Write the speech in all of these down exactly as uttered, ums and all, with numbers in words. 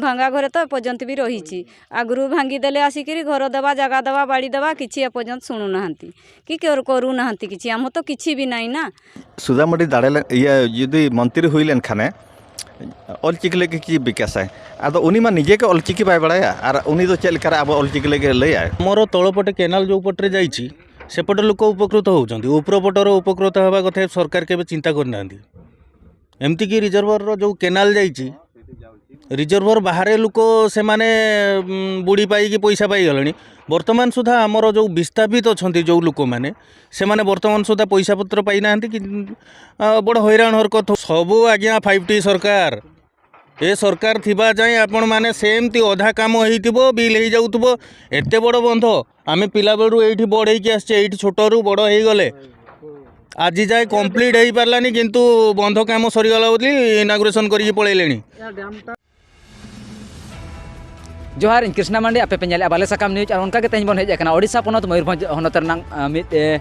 ଭାଙ୍ଗା ଘରେ ତ ଏପର୍ଯ୍ୟନ୍ତ ବି ରହିଛି। ଆଗରୁ ଭାଙ୍ଗିଦେଲେ ଆସିକିରି, ଘର ଦେବା, ଜାଗା ଦେବା, ବାଡ଼ି ଦେବା, କିଛି ଏପର୍ଯ୍ୟନ୍ତ ଶୁଣୁନାହାନ୍ତି କି କରୁ-, କରୁନାହାନ୍ତି କିଛି। ଆମର ତ କିଛି ବି ନାହିଁ ନା। ସୁଦାମୁଡି ᱫᱟᱲᱮ ᱞᱮ-, ᱤᱭᱟᱹ, ᱡᱩᱫᱤ ᱢᱚᱱᱛᱨᱤ ᱦᱩᱭ ᱞᱮᱱᱠᱷᱟᱱᱮ, ᱚᱞᱪᱤᱠᱤ ᱞᱟᱹᱜᱤᱫ ᱪᱮᱫ ᱵᱤᱠᱟᱥᱟᱭ? ᱟᱫᱚ ᱩᱱᱤ ᱢᱟ ᱱᱤᱡᱮ ᱜᱮ ᱚᱞᱪᱤᱠᱤ ᱵᱟᱭ ᱵᱟᱲᱟᱭᱟ, ᱟᱨ ᱩᱱᱤ ᱫᱚ ᱪᱮᱫ ᱞᱮᱠᱟᱨᱮ ᱟᱵᱚ ᱚᱞᱪᱤᱠᱤ ᱞᱟᱹᱜᱤᱫ ᱞᱟᱹᱭᱟᱭ? ᱟᱢᱚᱨ ତଳପଟେ କେନାଲ ଯୋଉ ପଟରେ ଯାଇଛି, ସେପଟେ ଲୋକ ଉପକୃତ ହଉଛନ୍ତି। ଉପର ପଟର ଉପକୃତ ହେବା କଥା ସରକାର କେବେ ଚିନ୍ତା କରିନାହାନ୍ତି। ଏମିତିକି ରିଜର୍ଭରର ଯୋଉ କେନାଲ ଯାଇଛି, ରିଜର୍ଭର ବାହାରେ ଲୋକ ସେମାନେ, ଉଁ, ବୁଡ଼ି ପାଇକି ପଇସା ପାଇଗଲେଣି। ବର୍ତ୍ତମାନ ସୁଦ୍ଧା ଆମର ଯୋଉ ବିସ୍ଥାପିତ ଅଛନ୍ତି ଯୋଉ ଲୋକମାନେ, ସେମାନେ ବର୍ତ୍ତମାନ ସୁଦ୍ଧା ପଇସା ପତ୍ର ପାଇନାହାନ୍ତି କି, ଆ, ବଡ଼ ହଇରାଣ ହରକତ। ସବୁ ଆଜ୍ଞା ଫାଇଭ୍ ଟି ସରକାର। ଏ ସରକାର ଥିବା ଯାଏଁ ଆପଣମାନେ ସେମିତି ଅଧା କାମ ହେଇଥିବ, ବିଲ୍ ହେଇଯାଉଥିବ। ଏତେ ବଡ଼ ବନ୍ଧ, ଆମେ ପିଲାବେଳରୁ ଏଇଠି ବଢ଼ ହେଇକି ଆସିଛେ, ଏଇଠି ଛୋଟରୁ ବଡ଼ ହେଇଗଲେ। ଆଜି ଯାଏ କମ୍ପ୍ଲିଟ୍ ହେଇପାରିଲାନି, କିନ୍ତୁ ବନ୍ଧ କାମ ସରିଗଲା ବୋଲି ଇନାଗୁରେସନ୍ କରିକି ପଳେଇଲେଣି। ᱡᱚᱦᱟᱨ, ᱤᱧ ᱠᱨᱤᱥᱱᱟ ᱢᱟᱱᱰᱤ, ᱟᱯᱮ ᱯᱮ ᱧᱮᱞᱮᱫᱼᱟ ᱵᱟᱞᱮ ᱥᱟᱠᱟᱢ ᱱᱤᱭᱩᱡᱽ᱾ ᱟᱨ ᱚᱱᱠᱟ ᱜᱮ ᱛᱮᱦᱮᱧ ᱵᱚᱱ ᱦᱮᱡ ᱟᱠᱟᱱᱟ ᱳᱰᱤᱥᱟ ᱯᱚᱱᱚᱛ ᱢᱚᱭᱩᱨᱵᱷᱚᱸᱡᱽ ᱦᱚᱱᱚᱛ ᱨᱮᱱᱟᱜ, ᱟ, ᱢᱤᱫ, ᱮ,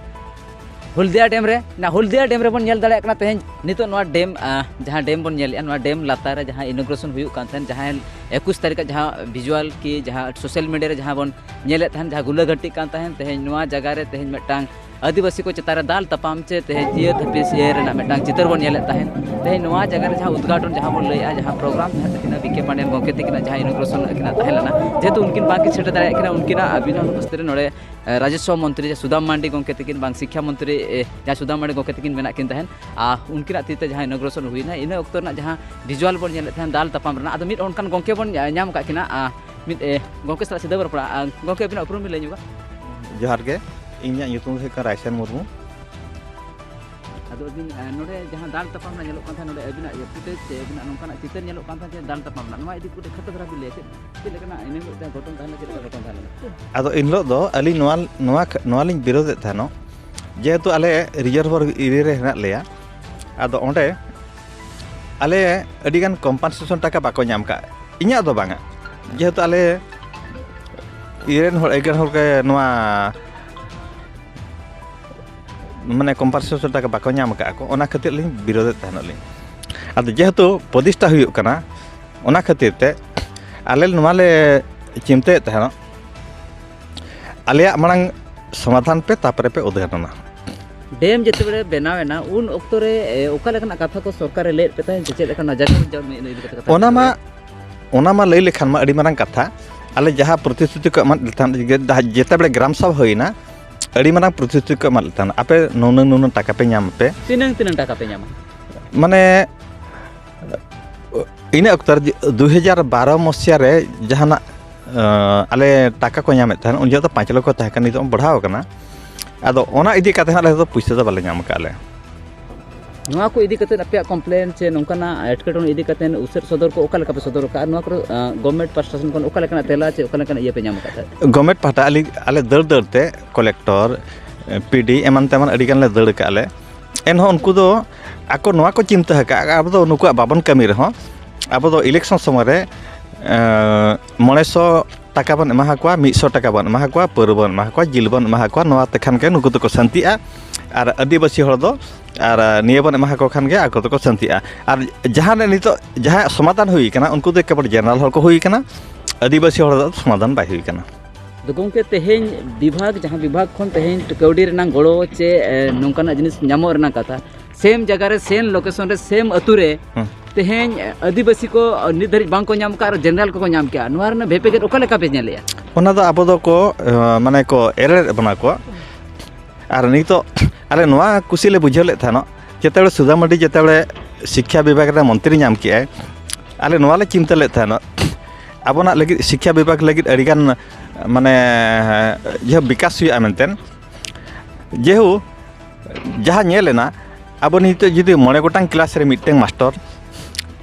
ᱦᱚᱞᱫᱤᱭᱟ ᱰᱮᱢ ᱨᱮ᱾ ᱚᱱᱟ ᱦᱚᱞᱫᱤᱭᱟ ᱰᱮᱢ ᱨᱮᱵᱚᱱ ᱧᱮᱞ ᱫᱟᱲᱮᱭᱟᱜ ᱠᱟᱱᱟ ᱛᱮᱦᱮᱧ ᱱᱤᱛᱚᱜ ᱱᱚᱣᱟ ᱰᱮᱢ, ᱟ, ᱡᱟᱦᱟᱸ ᱰᱮᱢ ᱵᱚᱱ ᱧᱮᱞᱮᱫᱼᱟ, ᱱᱚᱣᱟ ᱰᱮᱢ ᱞᱟᱛᱟᱨ ᱨᱮ ᱡᱟᱦᱟᱸ ᱤᱱᱚᱜᱨᱮᱥᱚᱱ ᱦᱩᱭᱩᱜ ᱠᱟᱱ ᱛᱟᱦᱮᱸᱱ, ᱡᱟᱦᱟᱸ ᱮᱠᱩᱥ ᱛᱟᱹᱨᱤᱠᱷ ᱡᱟᱦᱟᱸ ᱵᱷᱤᱡᱩᱣᱟᱞ ᱠᱤ ᱡᱟᱦᱟᱸ ᱥᱳᱥᱟᱞ ᱢᱤᱰᱤᱭᱟ ᱨᱮ ᱡᱟᱦᱟᱸ ᱵᱚᱱ ᱧᱮᱞᱮᱫ ᱛᱟᱦᱮᱸᱱ, ᱡᱟᱦᱟᱸ ᱜᱩᱞᱟᱹ ᱜᱷᱟᱹᱴᱤᱜ ᱠᱟᱱ ᱛᱟᱦᱮᱸᱱ, ᱛᱮᱦᱮᱧ ᱱᱚᱣᱟ ᱡᱟᱭᱜᱟ ᱨᱮ ᱛᱮᱦᱮᱧ ᱢᱤᱫᱴᱟᱝ ᱟᱹᱫᱤᱵᱟᱹᱥᱤ ᱠᱚ ᱪᱮᱛᱟᱱ ᱨᱮ ᱫᱟᱞ ᱛᱟᱯᱟᱢ ᱪᱮ ᱛᱮᱦᱮᱧ ᱡᱤᱭᱟᱹᱛ ᱦᱟᱹᱯᱤᱥ ᱤᱭᱟᱹ ᱨᱮᱱᱟᱜ ᱢᱤᱫᱴᱟᱝ ᱪᱤᱛᱟᱹᱨ ᱵᱚᱱ ᱧᱮᱞᱮᱫ ᱛᱟᱦᱮᱸᱱ᱾ ᱛᱮᱦᱮᱧ ᱱᱚᱣᱟ ᱡᱟᱭᱜᱟ ᱨᱮ ᱡᱟᱦᱟᱸ ᱩᱫᱽᱜᱷᱟᱴᱚᱱ ᱡᱟᱦᱟᱸ ᱵᱚᱱ ᱞᱟᱹᱭᱮᱫᱼᱟ, ᱡᱟᱦᱟᱸ ᱯᱨᱳᱜᱨᱟᱢ ᱢᱮᱱᱟᱜ ᱛᱟᱹᱠᱤᱱᱟ ᱵᱤ ᱠᱮ ᱯᱟᱱᱰᱮᱭᱟᱱ ᱜᱚᱢᱠᱮ ᱛᱟᱹᱠᱤᱱᱟᱜ ᱡᱟᱦᱟᱸ ᱤᱱᱚᱜᱨᱮᱥᱚᱱ ᱟᱹᱠᱤᱱᱟᱜ ᱛᱟᱦᱮᱸ ᱞᱮᱱᱟ, ᱡᱮᱦᱮᱛᱩ ᱩᱱᱠᱤᱱ ᱵᱟᱝᱠᱤᱱ ᱥᱮᱴᱮᱨ ᱫᱟᱲᱮᱭᱟᱜ ᱠᱟᱱᱟ, ᱩᱱᱠᱤᱱᱟᱜ ᱵᱤᱱᱟᱹ ᱩᱯᱚᱥᱛᱷᱤᱛ ᱨᱮ ᱱᱚᱰᱮ, ᱮ, ᱨᱟᱡᱚᱥᱣᱚ ᱢᱚᱱᱛᱨᱤ ᱥᱩᱫᱟᱢ ᱢᱟᱱᱰᱤ ᱜᱚᱢᱠᱮ ᱛᱟᱹᱠᱤᱱ, ᱵᱟᱝ ᱥᱤᱠᱠᱷᱟ ᱢᱚᱱᱛᱨᱤ, ᱮ, ᱡᱟᱦᱟᱸ ᱥᱩᱫᱟᱢ ᱢᱟᱱᱰᱤ ᱜᱚᱢᱠᱮ ᱛᱟᱹᱠᱤᱱ ᱢᱮᱱᱟᱜ ᱠᱤᱱ ᱛᱟᱦᱮᱸᱱ, ᱟᱨ ᱩᱱᱠᱤᱱᱟᱜ ᱛᱤ ᱛᱮ ᱡᱟᱦᱟᱸ ᱤᱱᱚᱜᱨᱮᱥᱚᱱ ᱦᱩᱭᱱᱟ, ᱤᱱᱟᱹ ᱚᱠᱛᱚ ᱨᱮᱱᱟᱜ ᱡᱟᱦᱟᱸ ᱵᱷᱤᱡᱩᱣᱟᱞ ᱵᱚᱱ ᱧᱮᱞᱮᱫ ᱛᱟᱦᱮᱸᱱ ᱫᱟᱞ ᱛᱟᱯᱟᱢ ᱨᱮᱱᱟᱜ, ᱟᱫᱚ ᱢᱤᱫ ᱚᱱᱠᱟᱱ ᱜᱚᱢᱠᱮ ᱵᱚᱱ ᱧᱟ-, ᱧᱟᱢ ᱟᱠᱟᱫ ᱠᱤᱱᱟ, ᱟᱨ ᱢᱤᱫ, ᱮ, ᱜᱚᱢᱠᱮ ᱥᱟᱞᱟᱜ ᱥᱤᱫᱷᱟᱹ ᱵᱚᱱ ᱨᱚᱯᱚᱲᱟ᱾ ᱟᱨ ᱜᱚᱢᱠᱮ, ᱟᱹᱵᱤᱱᱟᱜ ᱩᱯᱨᱩᱢ ᱵᱤᱱ ᱞᱟᱹᱭ ᱧᱚᱜᱟ? ᱡᱚᱦᱟᱨ ᱜᱮ, ᱤᱧᱟᱹᱜ ᱧᱩᱛᱩᱢ ᱫᱚ ᱦᱩᱭᱩᱜ ᱠᱟᱱᱟ ᱨᱟᱭᱥᱟᱱ ᱢᱩᱨᱢᱩ᱾ ᱟᱫᱚ ᱟᱹᱵᱤᱱ, ᱮ, ᱱᱚᱰᱮ ᱡᱟᱦᱟᱸ ᱫᱟᱞ ᱛᱟᱯᱟᱢ ᱨᱮᱱᱟᱜ ᱧᱮᱞᱚᱜ ᱠᱟᱱ ᱛᱟᱦᱮᱸᱫ, ᱱᱚᱰᱮ ᱟᱹᱵᱤᱱᱟᱜ ᱤᱭᱟᱹ ᱯᱷᱩᱴᱮᱡᱽ ᱥᱮ ᱟᱹᱵᱤᱱᱟᱜ ᱱᱚᱝᱠᱟᱱᱟᱜ ᱪᱤᱛᱟᱹᱨ ᱧᱮᱞᱚᱜ ᱠᱟᱱ ᱛᱟᱦᱮᱸᱫ ᱡᱮ ᱫᱟᱞ ᱛᱟᱯᱟᱢ ᱨᱮᱱᱟᱜ, ᱱᱚᱣᱟ ᱤᱫᱤ ᱠᱟᱛᱮ ᱠᱷᱟᱴᱚ ᱫᱷᱟᱨᱟ ᱵᱤᱱ ᱞᱟᱹᱭᱟ, ᱪᱮᱫ, ᱪᱮᱫ ᱞᱮᱠᱟᱱᱟᱜ ᱤᱱᱟᱹ ᱦᱤᱞᱳᱜ ᱡᱟᱦᱟᱸ ᱜᱷᱚᱴᱚᱱ ᱛᱟᱦᱮᱸ ᱞᱮᱱᱟ, ᱪᱮᱫ ᱞᱮᱠᱟ ᱜᱷᱚᱴᱚᱱ ᱛᱟᱦᱮᱸ ᱞᱮᱱᱟ? ᱟᱫᱚ ᱮᱱ ᱦᱤᱞᱳᱜ ᱫᱚ ᱟᱹᱞᱤᱧ ᱱᱚᱣᱟ, ᱱᱚᱣᱟ ᱠᱷ-, ᱱᱚᱣᱟ ᱞᱤᱧ ᱵᱤᱨᱳᱫᱮᱫ ᱛᱟᱦᱮᱱᱚᱜ, ᱡᱮᱦᱮᱛᱩ ᱟᱞᱮ ᱨᱤᱡᱟᱨᱵᱷ ᱮᱨᱤᱭᱟ ᱨᱮ ᱦᱮᱱᱟᱜ ᱞᱮᱭᱟ, ᱟᱫᱚ ᱚᱸᱰᱮ ᱟᱞᱮ ᱟᱹᱰᱤᱜᱟᱱ ᱠᱚᱢᱯᱟᱱᱥᱮᱥᱚᱱ ᱴᱟᱠᱟ ᱵᱟᱠᱚ ᱧᱟᱢ ᱠᱟᱜ, ᱤᱧᱟᱹᱜ ᱫᱚ ᱵᱟᱝᱟ, ᱡᱮᱦᱮᱛᱩ ᱟᱞᱮ ᱤᱭᱟᱹ ᱨᱮᱱ ᱦᱚᱲ, ᱮᱜᱟᱨᱚ ᱦᱚᱲ ᱜᱮ ᱱᱚᱣᱟ ᱢᱟᱱᱮ ᱠᱚᱢᱯᱟᱱᱥᱮᱥᱚᱱ ᱴᱟᱠᱟ ᱵᱟᱠᱚ ᱧᱟᱢ ᱟᱠᱟᱫ ᱠᱚ, ᱚᱱᱟ ᱠᱷᱟᱹᱛᱤᱨ ᱞᱤᱧ ᱵᱤᱨᱳᱫᱮᱫ ᱛᱟᱦᱮᱱᱚᱜ ᱞᱤᱧ᱾ ᱟᱫᱚ ᱡᱮᱦᱮᱛᱩ ᱯᱨᱚᱛᱤᱥᱴᱷᱟ ᱦᱩᱭᱩᱜ ᱠᱟᱱᱟ, ᱚᱱᱟ ᱠᱷᱟᱹᱛᱤᱨ ᱛᱮ ᱟᱞᱮ ᱱᱚᱣᱟ ᱞᱮ ᱪᱤᱱᱛᱟᱹᱭᱮᱫ ᱛᱟᱦᱮᱱᱟ, ᱟᱞᱮᱭᱟᱜ ᱢᱟᱲᱟᱝ ᱥᱚᱢᱟᱫᱷᱟᱱ ᱯᱮ, ᱛᱟᱨᱯᱚᱨᱮ ᱯᱮ ᱩᱫᱷᱟᱹᱨ ᱟᱱᱟ᱾ ᱰᱮᱢ ᱡᱮᱛᱮ ᱵᱮᱲᱮ ᱵᱮᱱᱟᱣ ᱮᱱᱟ, ᱩᱱ ᱚᱠᱛᱚ ᱨᱮ ᱮ, ᱚᱠᱟ ᱞᱮᱠᱟᱱᱟᱜ ᱠᱟᱛᱷᱟ ᱠᱚ ᱥᱚᱨᱠᱟᱨᱮ ᱞᱟᱹᱭᱮᱫ ᱯᱮ ᱛᱟᱦᱮᱸᱫ, ᱥᱮ ᱪᱮᱫ ᱞᱮᱠᱟ ᱱᱚᱣᱟ ᱡᱟᱭᱜᱟ ᱡᱚᱢ ᱤᱫᱤ ᱠᱟᱛᱮ ᱠᱟᱛᱷᱟ ᱚᱱᱟ ᱠᱚ ᱢᱟ ᱞᱟᱹᱭᱟ? ᱚᱱᱟ ᱢᱟ ᱞᱟᱹᱭ ᱞᱮᱠᱷᱟᱱ ᱢᱟ ᱟᱹᱰᱤ ᱢᱟᱨᱟᱝ ᱠᱟᱛᱷᱟ᱾ ᱟᱞᱮ ᱡᱟᱦᱟᱸ ᱯᱨᱚᱛᱤᱥᱨᱩᱛᱤ ᱠᱚ ᱮᱢᱟᱫ ᱞᱮ ᱛᱟᱦᱮᱸᱫ, ᱡᱮ ᱡᱟᱦᱟᱸ ᱡᱮᱛᱮ ᱵᱮᱲᱮ ᱜᱨᱟᱢ ᱥᱚᱵᱷᱟ ᱦᱩᱭᱱᱟ, ᱟᱹᱰᱤ ᱢᱟᱨᱟᱝ ᱯᱨᱚᱛᱤᱥᱨᱩᱛᱤ ᱠᱚ ᱮᱢᱟᱫ ᱞᱮ ᱛᱟᱦᱮᱸᱫ, ᱟᱯᱮ ᱱᱩᱱᱟᱹᱝ ᱱᱩᱱᱟᱹᱝ ᱴᱟᱠᱟ ᱯᱮ ᱧᱟᱢ ᱟᱯᱮ᱾ ᱛᱤᱱᱟᱹᱝ ᱛᱤᱱᱟᱹᱝ ᱴᱟᱠᱟ ᱯᱮ ᱧᱟᱢᱟ? ᱢᱟᱱᱮ ᱤᱱᱟᱹ ᱚᱠᱛᱚ ᱨᱮ ᱫᱩ ᱦᱟᱡᱟᱨ ᱵᱟᱨᱚ ᱢᱚᱥᱤᱭᱟ ᱨᱮ ᱡᱟᱦᱟᱱᱟᱜ ᱟᱸ, ᱟᱞᱮ ᱴᱟᱠᱟ ᱠᱚ ᱧᱟᱢᱮᱫ ᱛᱟᱦᱮᱱ, ᱩᱱ ᱡᱚᱠᱷᱚᱱ ᱫᱚ ᱯᱟᱸᱪ ᱞᱚᱠᱷᱚ ᱛᱟᱦᱮᱸ ᱠᱟᱱᱟ, ᱱᱤᱛᱚᱜ ᱵᱟᱲᱦᱟᱣ ᱟᱠᱟᱱᱟ᱾ ᱟᱫᱚ ᱚᱱᱟ ᱤᱫᱤ ᱠᱟᱛᱮ ᱦᱟᱸᱜ ᱟᱞᱮ ᱫᱚ ᱯᱩᱭᱥᱟᱹ ᱫᱚ ᱵᱟᱞᱮ ᱧᱟᱢ ᱟᱠᱟᱫ ᱞᱮ᱾ ᱱᱚᱣᱟ ᱠᱚ ᱤᱫᱤ ᱠᱟᱛᱮ ᱟᱯᱮᱭᱟᱜ ᱠᱚᱢᱯᱞᱮᱱ ᱥᱮ ᱱᱚᱝᱠᱟᱱᱟᱜ ᱮᱴᱠᱮᱴᱚᱬᱮ ᱤᱫᱤ ᱠᱟᱛᱮ ᱩᱥᱟᱹᱫ ᱥᱚᱫᱚᱨ ᱠᱚ ᱚᱠᱟ ᱞᱮᱠᱟ ᱯᱮ ᱥᱚᱫᱚᱨ ᱟᱠᱟᱫᱼᱟ? ᱱᱚᱣᱟ ᱠᱚᱨᱮ ᱜᱚᱵᱷᱚᱨᱱᱢᱮᱱᱴ ᱯᱟᱥᱴᱟ ᱥᱮᱱ ᱠᱷᱚᱱ ᱚᱠᱟ ᱞᱮᱠᱟᱱᱟᱜ ᱛᱮᱞᱟ ᱪᱮ ᱚᱠᱟ ᱞᱮᱠᱟᱱᱟᱜ ᱤᱭᱟᱹ ᱯᱮ ᱧᱟᱢ ᱟᱠᱟᱫ ᱛᱟᱦᱮᱸᱫ? ᱜᱚᱵᱷᱚᱨᱱᱢᱮᱱᱴ ᱯᱟᱦᱴᱟ ᱟᱞᱮ ᱟᱞᱮ ᱫᱟᱹᱲ ᱫᱟᱹᱲ ᱛᱮ ᱠᱚᱞᱮᱠᱴᱚᱨ, ᱯᱤᱰᱤ ᱮᱢᱟᱱ ᱛᱮᱢᱟᱱ ᱟᱹᱰᱤ ᱜᱟᱱ ᱞᱮ ᱫᱟᱹᱲ ᱟᱠᱟᱫᱼᱟ ᱞᱮ᱾ ᱮᱱᱦᱚᱸ ᱩᱱᱠᱩ ᱫᱚ ᱟᱠᱚ ᱱᱚᱣᱟ ᱠᱚ ᱪᱤᱱᱛᱟᱹ ᱟᱠᱟᱫᱼᱟ, ᱟᱵᱚ ᱫᱚ ᱱᱩᱠᱩᱣᱟᱜ ᱵᱟᱵᱚᱱ ᱠᱟᱹᱢᱤ ᱨᱮᱦᱚᱸ, ᱟᱵᱚ ᱫᱚ ᱤᱞᱮᱠᱥᱚᱱ ᱥᱚᱢᱚᱭ ᱨᱮ ᱮᱸ, ᱢᱚᱬᱮ ᱥᱚ ᱴᱟᱠᱟ ᱵᱚᱱ ᱮᱢᱟ ᱠᱚᱣᱟ, ᱢᱤᱫ ᱥᱚ ᱴᱟᱠᱟ ᱵᱚᱱ ᱮᱢᱟ ᱠᱚᱣᱟ, ᱯᱟᱹᱣᱨᱟᱹ ᱵᱚᱱ ᱮᱢᱟ ᱠᱚᱣᱟ, ᱡᱤᱞ ᱵᱚᱱ ᱮᱢᱟ ᱠᱚᱣᱟ, ᱱᱚᱣᱟ ᱛᱮᱠᱷᱟᱱ ᱜᱮ ᱱᱩᱠᱩ ᱫᱚᱠᱚ ᱥᱟᱱᱛᱤᱜᱼᱟ᱾ ᱟᱨ ᱟᱹᱫᱤᱵᱟᱹᱥᱤ ᱦᱚᱲ ᱫᱚ ᱟᱨ ᱱᱤᱭᱟᱹ ᱵᱚᱱ ᱮᱢᱟ ᱠᱚ ᱠᱷᱟᱱ ᱜᱮ ᱟᱠᱚ ᱫᱚᱠᱚ ᱥᱟᱱᱛᱤᱜᱼᱟ᱾ ᱟᱨ ᱡᱟᱦᱟᱸ ᱨᱮ ᱱᱤᱛᱚᱜ ᱡᱟᱦᱟᱸᱭᱟᱜ ᱥᱚᱢᱟᱫᱷᱟᱱ ᱦᱩᱭ ᱠᱟᱱᱟ, ᱩᱱᱠᱩ ᱫᱚ ᱮᱠᱮᱵᱟᱨ ᱡᱮᱱᱟᱨᱟᱞ ᱦᱚᱲ ᱠᱚ ᱦᱩᱭ ᱠᱟᱱᱟ, ᱟᱹᱫᱤᱵᱟᱹᱥᱤ ᱦᱚᱲ ᱫᱚ ᱥᱚᱢᱟᱫᱷᱟᱱ ᱵᱟᱭ ᱦᱩᱭ ᱠᱟᱱᱟ᱾ ᱟᱫᱚ ᱜᱚᱢᱠᱮ, ᱛᱮᱦᱮᱧ ᱵᱤᱵᱷᱟᱜᱽ, ᱡᱟᱦᱟᱸ ᱵᱤᱵᱷᱟᱜᱽ ᱠᱷᱚᱱ ᱛᱮᱦᱮᱧ ᱠᱟᱹᱣᱰᱤ ᱨᱮᱱᱟᱜ ᱜᱚᱲᱚ ᱪᱮ ᱮ, ᱱᱚᱝᱠᱟᱱᱟᱜ ᱡᱤᱱᱤᱥ ᱧᱟᱢᱚᱜ ᱨᱮᱱᱟᱜ ᱠᱟᱛᱷᱟ, ᱥᱮᱢ ᱡᱟᱭᱜᱟ ᱨᱮ, ᱥᱮᱢ ᱞᱳᱠᱮᱥᱚᱱ ᱨᱮ, ᱥᱮᱢ ᱟᱹᱛᱩ ᱨᱮ ᱦᱩᱸ᱾ ᱛᱮᱦᱮᱧ ᱟᱹᱫᱤᱵᱟᱹᱥᱤ ᱠᱚ ᱱᱤᱛ ᱫᱷᱟᱹᱨᱤᱡ ᱵᱟᱝ ᱠᱚ ᱧᱟᱢ ᱟᱠᱟᱫ ᱟᱨ ᱡᱮᱱᱟᱨᱟᱞ ᱠᱚᱠᱚ ᱧᱟᱢ ᱠᱮᱜᱼᱟ, ᱱᱚᱣᱟ ᱨᱮᱱᱟᱜ ᱵᱷᱮᱯᱮᱜᱮᱫ ᱚᱠᱟ ᱞᱮᱠᱟ ᱯᱮ ᱧᱮᱞᱮᱜᱼᱟ? ᱚᱱᱟ ᱫᱚ ᱟᱵᱚ ᱫᱚᱠᱚ ᱮ, ᱢᱟᱱᱮ ᱠᱚ ᱮᱲᱮ ᱵᱚᱱᱟ ᱠᱚ᱾ ᱟᱨ ᱱᱤᱛᱚᱜ ᱟᱞᱮ ᱱᱚᱣᱟ ᱠᱩᱥᱤ ᱞᱮ ᱵᱩᱡᱷᱟᱹᱣ ᱞᱮᱫ ᱛᱟᱦᱮᱱᱚᱜ, ᱡᱮᱛᱮ ᱵᱮᱲᱮ ᱥᱩᱫᱷᱟ ᱢᱟᱹᱨᱰᱤ ᱡᱮᱛᱮ ᱵᱮᱲᱮ ᱥᱤᱠᱠᱷᱟ ᱵᱤᱵᱷᱟᱜᱽ ᱨᱮ ᱢᱚᱱᱛᱨᱤ ᱧᱟᱢ ᱠᱮᱜᱼᱟᱭ, ᱟᱞᱮ ᱱᱚᱣᱟ ᱞᱮ ᱪᱤᱱᱛᱟᱹ ᱞᱮᱫ ᱛᱟᱦᱮᱱᱚᱜ, ᱟᱵᱚᱱᱟᱜ ᱞᱟᱹᱜᱤᱫ ᱥᱤᱠᱠᱷᱟ ᱵᱤᱵᱷᱟᱜᱽ ᱞᱟᱹᱜᱤᱫ ᱟᱹᱰᱤᱜᱟᱱ ᱢᱟᱱᱮ ᱡᱟᱦᱟᱸ ᱵᱤᱠᱟᱥ ᱦᱩᱭᱩᱜᱼᱟ ᱢᱮᱱᱛᱮ᱾ ᱡᱮᱦᱩ ᱡᱟᱦᱟᱸ ᱧᱮᱞ ᱮᱱᱟ, ᱟᱵᱚ ᱱᱤᱛᱚᱜ ᱡᱩᱫᱤ ᱢᱚᱬᱮ ᱜᱚᱴᱟᱝ ᱠᱞᱟᱥ ᱨᱮ ᱢᱤᱫᱴᱟᱝ ᱢᱟᱥᱴᱚᱨ